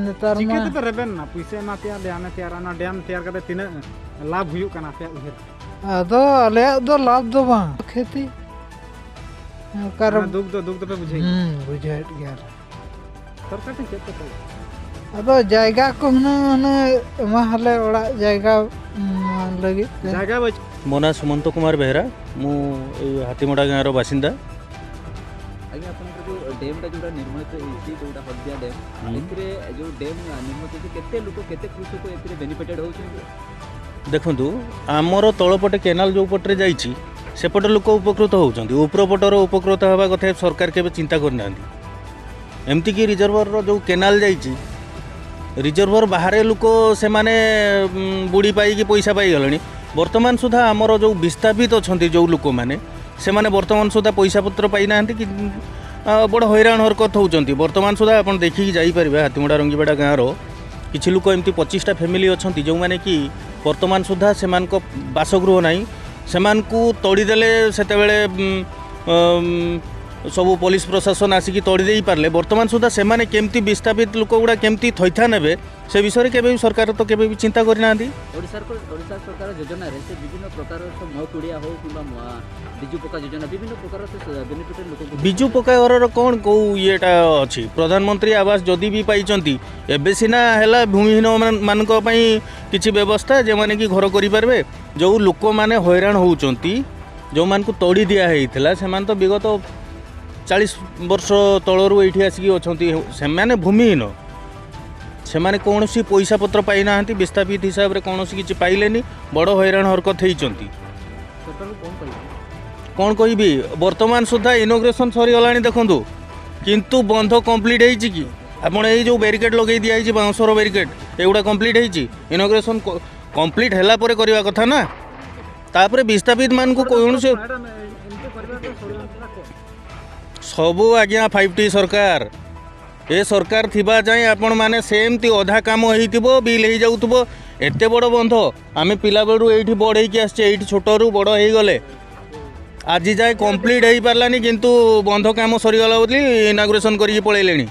ᱱᱮᱛᱟᱨ ᱪᱤᱠᱟᱹ ᱢᱟ ᱛᱮᱯᱮ ᱨᱮᱵᱮᱱ ᱮᱱᱟ? ᱯᱩᱭᱥᱟᱹ ᱮᱢᱟ ᱯᱮᱭᱟ, ᱰᱮᱢ ᱮ ᱛᱮᱭᱟᱨᱟ, ᱚᱱᱟ ᱰᱮᱢ ᱛᱮᱭᱟᱨ ᱠᱟᱛᱮ ᱛᱤᱱᱟᱹᱜ ᱞᱟᱵᱷ ᱦᱩᱭᱩᱜ ᱠᱟᱱᱟ ᱟᱯᱮᱭᱟᱜ ᱩᱭᱦᱟᱹᱨ? ᱟᱫᱚ ᱟᱞᱮᱭᱟᱜ ᱫᱚ ᱞᱟᱵᱷ ᱫᱚ ᱵᱟᱝ, ᱠᱷᱮᱛᱤ᱾ ᱚᱠᱟᱨᱮ ᱚᱱᱟ ᱫᱩᱠ ᱫᱚ, ᱫᱩᱠ ᱫᱚᱯᱮ ᱵᱩᱡᱷᱟᱹᱣ ᱜᱮᱭᱟ? ᱦᱩᱸ, ᱵᱩᱡᱷᱟᱹᱣᱮᱫ ᱜᱮᱭᱟᱞᱮ᱾ ᱥᱚᱨᱠᱟᱨ ᱴᱷᱮᱱ ᱪᱮᱫ ᱯᱮ ᱠᱚᱭᱟ? ᱟᱫᱚ ᱡᱟᱭᱜᱟ ᱠᱚ ᱦᱩᱱᱟᱹᱝ, ᱦᱩᱱᱟᱹᱝ ᱮᱢᱟ ᱦᱟᱞᱮ ᱚᱲᱟᱜ ᱡᱟᱭᱜᱟ, ᱩᱸ, ᱞᱟᱹᱜᱤᱫ ᱛᱮ᱾ ᱡᱟᱭᱜᱟ ᱵᱟᱹᱪ- ମୋ ନାଁ ସୁମନ୍ତ କୁମାର ବେହେରା। ମୁଁ ଏଇ ହାତିମଡ଼ା ଗାଁର ବାସିନ୍ଦା। ଆଜ୍ଞା, ଆପଣଙ୍କର ଯୋଉ ଡ୍ୟାମ୍ଟା ଯୋଉଟା ନିର୍ମିତ ହେଇଛି, ଯୋଉଟା ହଳଦିଆ ଡ୍ୟାମ୍, ହୁଁ। ଏଥିରେ ଯୋଉ ଡ୍ୟାମ୍ ନିର୍ମିତ ହେଇଛି, କେତେ ଲୋକ, କେତେ କୃଷକ ଏଥିରେ ବେନିଫିଟେଡ୍ ହଉଛନ୍ତି? ଦେଖନ୍ତୁ, ଆମର ତଳପଟେ କେନାଲ ଯୋଉ ପଟରେ ଯାଇଛି, ସେପଟେ ଲୋକ ଉପକୃତ ହଉଛନ୍ତି। ଉପର ପଟର ଉପକୃତ ହେବା କଥା ସରକାର କେବେ ଚିନ୍ତା କରିନାହାନ୍ତି। ଏମିତିକି ରିଜର୍ଭରର ଯୋଉ କେନାଲ ଯାଇଛି, ରିଜର୍ଭର ବାହାରେ ଲୋକ ସେମାନେ, ଉଁ, ବୁଡ଼ି ପାଇକି ପଇସା ପାଇଗଲେଣି। ବର୍ତ୍ତମାନ ସୁଦ୍ଧା ଆମର ଯୋଉ ବିସ୍ଥାପିତ ଅଛନ୍ତି ଯୋଉ ଲୋକମାନେ, ସେମାନେ ବର୍ତ୍ତମାନ ସୁଦ୍ଧା ପଇସା ପତ୍ର ପାଇନାହାନ୍ତି କି, ଆ, ବଡ଼ ହଇରାଣ ହରକତ ହଉଛନ୍ତି। ବର୍ତ୍ତମାନ ସୁଦ୍ଧା ଆପଣ ଦେଖିକି ଯାଇପାରିବେ, ହାତିମଡ଼ା ରଙ୍ଗିବେଡ଼ା ଗାଁର କିଛି ଲୋକ, ଏମିତି ପଚିଶଟା ଫ୍ୟାମିଲି ଅଛନ୍ତି, ଯେଉଁମାନେ କି ବର୍ତ୍ତମାନ ସୁଦ୍ଧା ସେମାନଙ୍କ ବାସଗୃହ ନାହିଁ। ସେମାନଙ୍କୁ ତଡ଼ିଦେଲେ ସେତେବେଳେ, ଉଁ, ଉଁ, ସବୁ ପୋଲିସ ପ୍ରଶାସନ ଆସିକି ତଡ଼ି ଦେଇପାରିଲେ। ବର୍ତ୍ତମାନ ସୁଦ୍ଧା ସେମାନେ କେମିତି, ବିସ୍ଥାପିତ ଲୋକଗୁଡ଼ା କେମିତି ଥଇଥାନ ହେବେ, ସେ ବିଷୟରେ କେବେ ବି, ସରକାର ତ କେବେ ବି ଚିନ୍ତା କରିନାହାନ୍ତି। ଓଡ଼ିଶା ସରକାର, ଓଡ଼ିଶା ସରକାର ଯୋଜନାରେ ସେ ବିଭିନ୍ନ ପ୍ରକାର ସ-, ମୋ କୁଡ଼ିଆ ହଉ କିମ୍ବା ମ-, ବିଜୁ ପକ୍କା ଯୋଜନା, ବିଭିନ୍ନ ପ୍ରକାର ସେ ସ-, ବେନିଫିଟେଡ୍ ଲୋକଙ୍କୁ ବିଜୁ ପକ୍କା ଘରର କ'ଣ କୋଉ ଇଏଟା ଅଛି? ପ୍ରଧାନମନ୍ତ୍ରୀ ଆବାସ ଯଦି ବି ପାଇଛନ୍ତି, ଏବେ ସିନା ହେଲା ଭୂମିହୀନ ମାନ-, ମାନଙ୍କ ପାଇଁ କିଛି ବ୍ୟବସ୍ଥା, ଯେଉଁମାନେ କି ଘର କରିପାରିବେ। ଯେଉଁ ଲୋକମାନେ ହଇରାଣ ହଉଛନ୍ତି, ଯେଉଁମାନଙ୍କୁ ତଡ଼ି ଦିଆ ହେଇଥିଲା, ସେମାନେ ତ ବିଗତ ଚାଳିଶ ବର୍ଷ ତଳରୁ ଏଇଠି ଆସିକି ଅଛନ୍ତି। ସେମାନେ ଭୂମିହୀନ, ସେମାନେ କୌଣସି ପଇସା ପତ୍ର ପାଇନାହାନ୍ତି, ବିସ୍ଥାପିତ ହିସାବରେ କୌଣସି କିଛି ପାଇଲେନି, ବଡ଼ ହଇରାଣ ହରକତ ହେଇଛନ୍ତି। ସରକାରଙ୍କୁ କ'ଣ କହିବେ? କ'ଣ କହିବି, ବର୍ତ୍ତମାନ ସୁଦ୍ଧା ଇନୋଗ୍ରେସନ୍ ସରିଗଲାଣି ଦେଖନ୍ତୁ, କିନ୍ତୁ ବନ୍ଧ କମ୍ପ୍ଲିଟ୍ ହେଇଛି କି? ଆପଣ ଏଇ ଯେଉଁ ବ୍ୟାରିକେଡ୍ ଲଗେଇ ଦିଆହେଇଛି, ବାଉଁଶର ବ୍ୟାରିକେଡ୍, ଏଗୁଡ଼ା କମ୍ପ୍ଲିଟ୍ ହେଇଛି? ଇନୋଗ୍ରେସନ୍ କ- କମ୍ପ୍ଲିଟ୍ ହେଲା ପରେ କରିବା କଥା ନା। ତାପରେ ବିସ୍ଥାପିତମାନଙ୍କୁ କୌଣସି ସବୁ, ଆଜ୍ଞା, ଫାଇଭ୍ ଟି ସରକାର। ଏ ସରକାର ଥିବା ଯାଏଁ ଆପଣମାନେ ସେମିତି ଅଧା କାମ ହେଇଥିବ, ବିଲ୍ ହେଇଯାଉଥିବ। ଏତେ ବଡ଼ ବନ୍ଧ, ଆମେ ପିଲାବେଳରୁ ଏଇଠି ବଢ଼େଇକି ଆସିଛେ, ଏଇଠି ଛୋଟରୁ ବଡ଼ ହେଇଗଲେ। ଆଜି ଯାଏଁ କମ୍ପ୍ଲିଟ୍ ହେଇପାରିଲାନି, କିନ୍ତୁ ବନ୍ଧ କାମ ସରିଗଲା ବୋଲି ଇନାଗୁରେସନ୍ କରିକି ପଳେଇଲେଣି।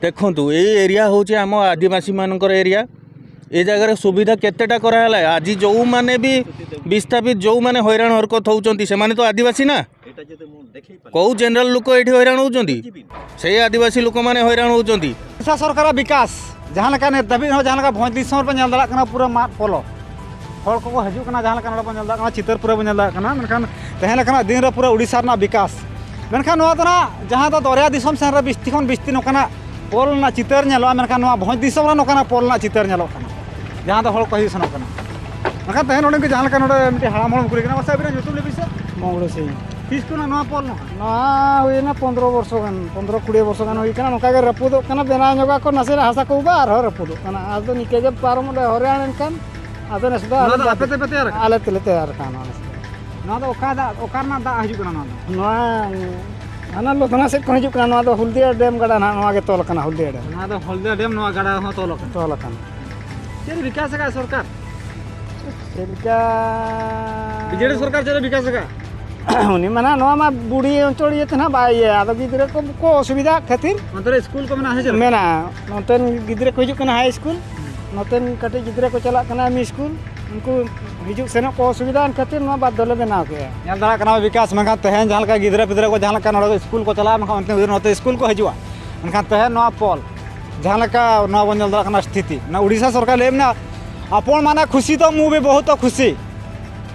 ଦେଖନ୍ତୁ, ଏଇ ଏରିଆ ହେଉଛି ଆମ ଆଦିବାସୀମାନଙ୍କର ଏରିଆ। ଏ ଜାଗାରେ ସୁବିଧା କେତେଟା କରାହେଲା। ଆଜି ଯେଉଁମାନେ ବି ବିସ୍ଥାପିତ, ଯେଉଁମାନେ ହଇରାଣ ହରକତ ହେଉଛନ୍ତି, ସେମାନେ ତ ଆଦିବାସୀ ନା। କେଉଁ ଜେନେରାଲ ଲୋକ ଏଠି ହଇରାଣ ହେଉଛନ୍ତି? ସେଇ ଆଦିବାସୀ ଲୋକମାନେ ହଇରାଣ ହେଉଛନ୍ତି। ଓଡ଼ିଶା ସରକାର ବିକାଶ ଯାହା ଲେଖା ନେ- ଦାବି ନୁହଁ, ଯାହା ଲେଖା ଭଞ୍ଜ ଦିସମରେ ᱧᱮᱞ ᱫᱟᱲᱮᱭᱟᱜ ᱠᱟᱱᱟ, ᱯᱩᱨᱟᱹ ᱢᱟᱫ ᱯᱚᱞᱚ᱾ ᱦᱚᱲ ᱠᱚᱠᱚ ᱦᱤᱡᱩᱜ ᱠᱟᱱᱟ, ᱡᱟᱦᱟᱸ ᱞᱮᱠᱟ ᱱᱚᱰᱮ ᱵᱚᱱ ᱧᱮᱞ ᱫᱟᱲᱮᱭᱟᱜ ᱠᱟᱱᱟ, ᱪᱤᱛᱟᱹᱨ ᱯᱩᱨᱟᱹ ᱵᱚᱱ ᱧᱮᱞ ᱫᱟᱲᱮᱭᱟᱜ ᱠᱟᱱᱟ᱾ ᱢᱮᱱᱠᱷᱟᱱ ᱛᱮᱦᱮᱧ ᱞᱮᱠᱟᱱᱟᱜ ᱫᱤᱱ ᱨᱮ ᱯᱩᱨᱟᱹ ᱳᱰᱤᱥᱟ ᱨᱮᱱᱟᱜ ᱵᱤᱠᱟᱥ᱾ ᱢᱮᱱᱠᱷᱟᱱ ᱱᱚᱣᱟ ᱫᱚ ᱱᱟᱜ ᱡᱟᱦᱟᱸ ᱫᱚ ᱫᱚᱨᱭᱟ ᱫᱤᱥᱚᱢ ᱥᱮᱱ ᱨᱮ ᱵᱤᱥᱛᱤ ᱠᱷᱚᱱ ᱵᱤᱥᱛᱤ ᱱᱚᱝᱠᱟᱱᱟᱜ ᱯᱳᱞ ᱨᱮᱱᱟᱜ ᱪᱤᱛᱟᱹᱨ ᱧᱮᱞᱚᱜᱼᱟ, ᱢᱮᱱᱠᱷᱟᱱ ᱱᱚᱣᱟ ᱵᱷᱚᱸᱡᱽ ᱫᱤᱥᱚᱢ ᱨᱮ ᱱᱚᱝᱠᱟᱱᱟᱜ ᱯᱳᱞ ᱨᱮᱱᱟᱜ ᱪᱤᱛᱟᱹᱨ ᱧᱮᱞᱚᱜ ᱠᱟᱱᱟ, ᱡᱟᱦᱟᱸ ᱫᱚ ᱦᱚᱲ ᱠᱚ ᱦᱤᱡᱩᱜ ᱥᱮᱱᱚᱜ ᱠᱟᱱᱟ᱾ ᱢᱮᱱᱠᱷᱟᱱ ᱛᱮᱦᱮᱧ ᱱᱚᱰᱮ ᱜᱮ ᱡᱟᱦᱟᱸ ᱞᱮᱠᱟ ᱱᱚᱰᱮ ᱢᱤᱫᱴᱮᱱ ᱦᱟᱲᱟᱢ ᱦᱚᱲ ᱠᱩᱞᱤ ᱠᱟᱱᱟ, ᱢᱟᱥᱮ ᱟᱹᱵᱤᱱᱟᱜ ᱧᱩᱛᱩᱢ ᱞᱟᱹᱭ ᱵᱤᱱ ᱥᱮ? ᱢᱚᱝᱜᱚᱞ ᱥᱤᱝ᱾ ᱛᱤᱥ ᱠᱷᱚᱱᱟᱜ ᱱᱚᱣᱟ ᱯᱳᱞ ᱱᱚᱣᱟ? ᱱᱚᱣᱟ ᱦᱩᱭᱱᱟ ᱯᱚᱱᱫᱽᱨᱚ ᱵᱚᱨᱥᱚ ᱜᱟᱱ, ᱯᱚᱱᱫᱽᱨᱚ ᱠᱩᱲᱤ ᱵᱚᱨᱥᱚ ᱜᱟᱱ ᱦᱩᱭ ᱠᱟᱱᱟ᱾ ᱱᱚᱝᱠᱟ ᱜᱮ ᱨᱟᱹᱯᱩᱫᱚᱜ ᱠᱟᱱᱟ, ᱵᱮᱱᱟᱣ ᱧᱚᱜᱟ ᱠᱚ, ᱱᱟᱥᱮᱱᱟᱜ ᱦᱟᱥᱟ ᱠᱚ ᱩᱵᱟ, ᱟᱨᱦᱚᱸ ᱨᱟᱹᱯᱩᱫᱚᱜ ᱠᱟᱱᱟ᱾ ᱟᱫᱚ ᱱᱤᱝᱠᱟᱹ ᱜᱮ ᱯᱟᱨᱚᱢ ᱚᱸᱰᱮ ᱦᱚᱨᱮ ᱟᱲᱮ ᱮᱱᱠᱷᱟᱱ ᱟᱫᱚ ᱱᱮᱥ ᱫᱚ ᱱᱚᱣᱟ ᱟᱞᱮ ᱫᱚ ᱫᱚ ᱟᱯᱮ ᱛᱮᱯᱮ ᱛᱮᱭᱟᱨ ᱟᱠᱟᱫᱟ? ᱟᱞᱮ ᱛᱮᱞᱮ ᱛᱮᱭᱟᱨ ᱟᱠᱟᱫᱟ ᱱᱚᱣᱟ ᱱᱮᱥ ᱫᱚ᱾ ᱱᱚᱣᱟ ᱫᱚ ᱚᱠᱟ ᱫᱟᱜ, ᱚᱠᱟ ᱨᱮᱱᱟᱜ ᱫᱟᱜ ᱦᱤᱡᱩᱜ ᱠᱟᱱᱟ ᱱᱚᱣᱟ ᱫᱚ? ᱱᱚᱣᱟ ᱦᱟᱱᱟ ᱞᱚᱫᱷᱱᱟ ᱥᱮᱫ ᱠᱷᱚᱱ ᱦᱤᱡᱩᱜ ᱠᱟᱱᱟ᱾ ᱱᱚᱣᱟ ᱫᱚ ᱦᱩᱞᱫᱤᱭᱟ ᱰᱮᱢ ᱜᱟᱰᱟ ᱱᱟᱦᱟᱜ, ᱱᱚᱣᱟ ᱜᱮ ᱛᱚᱞ ᱟᱠᱟᱱᱟ ᱦᱩᱞᱫᱤᱭᱟ ᱰᱮᱢ᱾ ᱱᱚᱣᱟ ᱫᱚ ᱦᱩᱞᱫᱤᱭᱟ ᱰᱮᱢ, ᱱᱚᱣᱟ ᱜᱟᱰᱟ ᱦᱚᱸ ᱛᱚᱞ ᱟᱠᱟᱱᱟ᱾ ᱛᱚᱞ ᱟᱠᱟᱱᱟ᱾ ᱪᱮᱫ ᱵᱤᱠᱟᱥ ᱟᱠᱟᱫ ᱥᱚᱨᱠᱟᱨ? ᱪᱮᱫ ᱞᱮᱠᱟ? ᱵᱤᱡᱮᱰᱤ ᱥᱚᱨᱠᱟᱨ ᱪᱮᱫ ᱵᱤᱠᱟᱥ ᱟᱠᱟᱫ? ᱩᱱᱤ ᱢᱟ ᱱᱟᱦᱟᱜ ᱱᱚᱣᱟ ᱢᱟ ᱵᱩᱲᱦᱤ ᱚᱧᱪᱚᱲ ᱤᱭᱟᱹ ᱛᱮ ᱱᱟᱦᱟᱜ ᱵᱟᱭ ᱤᱭᱟᱹᱭᱟ᱾ ᱟᱫᱚ ᱜᱤᱫᱽᱨᱟᱹ ᱠᱚ, ᱠᱚ ᱚᱥᱩᱵᱤᱫᱷᱟᱜ ᱠᱷᱟᱹᱛᱤᱨ ᱚᱱᱛᱮ ᱨᱮ ᱥᱠᱩᱞ ᱠᱚ ᱢᱮᱱᱟᱜᱼᱟ ᱥᱮ ᱪᱮᱫ? ᱢᱮᱱᱟᱜᱼᱟ᱾ ᱱᱚᱛᱮᱱ ᱜᱤᱫᱽᱨᱟᱹ ᱠᱚ ᱦᱤᱡᱩᱜ ᱠᱟᱱᱟ ᱦᱟᱭ ᱥᱠᱩᱞ, ᱱᱚᱛᱮᱱ ᱠᱟᱹᱴᱤᱡ ᱜᱤᱫᱽᱨᱟᱹ ᱠᱚ ᱪᱟᱞᱟᱜ ᱠᱟᱱᱟ ᱮᱢ ᱤ ᱥᱠᱩᱞ, ᱩᱱᱠᱩ ᱦᱤᱡᱩᱜ ᱥᱮᱱᱚᱜ ᱠᱚ ᱚᱥᱩᱵᱤᱫᱷᱟ ᱮᱱ ᱠᱷᱟᱹᱛᱤᱨ ᱱᱚᱣᱟ ᱵᱟᱫᱽᱫᱷᱚ ᱞᱮ ᱵᱮᱱᱟᱣ ᱠᱮᱜᱼᱟ᱾ ᱧᱮᱞ ᱫᱟᱲᱮᱭᱟᱜ ᱠᱟᱱᱟ ᱵᱤᱠᱟᱥ, ᱢᱮᱱᱠᱷᱟᱱ ᱛᱮᱦᱮᱧ ᱡᱟᱦᱟᱸ ᱞᱮᱠᱟ ᱜᱤᱫᱽᱨᱟᱹ ᱯᱤᱫᱽᱨᱟᱹ ᱠᱚ ᱡᱟᱦᱟᱸ ᱞᱮᱠᱟ ᱱᱚᱰᱮ ᱥᱠᱩᱞ ᱠᱚ ᱪᱟᱞᱟᱜᱼᱟ, ᱢᱮᱱᱠᱷᱟᱱ ᱚᱱᱛᱮ ᱱᱚᱛᱮ ᱥᱠᱩᱞ ᱠᱚ ᱦᱤᱡᱩᱜᱼᱟ, ᱢᱮᱱᱠᱷᱟᱱ ᱛᱮᱦᱮᱧ ᱱᱚᱣᱟ ᱯᱳᱞ ᱡᱟᱦᱟᱸ ᱞᱮᱠᱟ ᱱᱚᱣᱟ ᱵᱚᱱ ᱧᱮᱞ ᱫᱟᱲᱮᱭᱟᱜ ᱠᱟᱱᱟ ᱥᱛᱷᱤᱛᱤ, ᱱᱚᱣᱟ ᱩᱲᱤᱥᱥᱟ ᱥᱚᱨᱠᱟᱨ ᱞᱟᱹᱭ ᱢᱮᱱᱟᱜᱼᱟ, ᱟᱯᱚᱱ ᱢᱟᱱᱮ ᱠᱷᱩᱥᱤ ᱛᱚ ᱢᱩ ᱵᱷᱤ ᱵᱚᱦᱩᱛ ᱠᱷᱩᱥᱤ,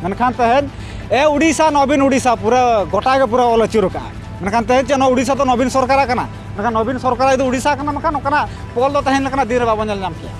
ᱢᱮᱱᱠᱷᱟᱱ ᱛᱮᱦᱮᱧ ᱮ ᱩᱲᱤᱥᱥᱟ ᱱᱚᱵᱤᱱ ᱩᱲᱤᱥᱥᱟ ᱯᱩᱨᱟᱹ ᱜᱚᱴᱟ ᱜᱮ ᱯᱩᱨᱟᱹ ᱚᱞ ᱟᱹᱪᱩᱨ ᱟᱠᱟᱜᱼᱟ᱾ ᱢᱮᱱᱠᱷᱟᱱ ᱛᱮᱦᱮᱧ ᱪᱮᱫ ᱱᱚᱣᱟ ᱩᱲᱤᱥᱥᱟ ᱫᱚ ᱱᱚᱵᱤᱱ ᱥᱚᱨᱠᱟᱨᱟᱜ ᱠᱟᱱᱟ? ᱢᱮᱱᱠᱷᱟᱱ ᱱᱚᱵᱤᱱ ᱥᱚᱨᱠᱟᱨᱟᱜ ᱡᱩᱫᱤ ᱩᱲᱤᱥᱥᱟ ᱠᱟᱱᱟ, ᱢᱮᱱᱠᱷᱟᱱ ᱱᱚᱝᱠᱟᱱᱟᱜ ᱯᱳᱞ ᱫᱚ ᱛᱮᱦᱮᱧ ᱞᱮᱠᱟᱱᱟᱜ ᱫᱤᱱ ᱨᱮ ᱵᱟᱵᱚᱱ ᱧᱮᱞ ᱧᱟᱢ ᱠᱮᱭᱟ᱾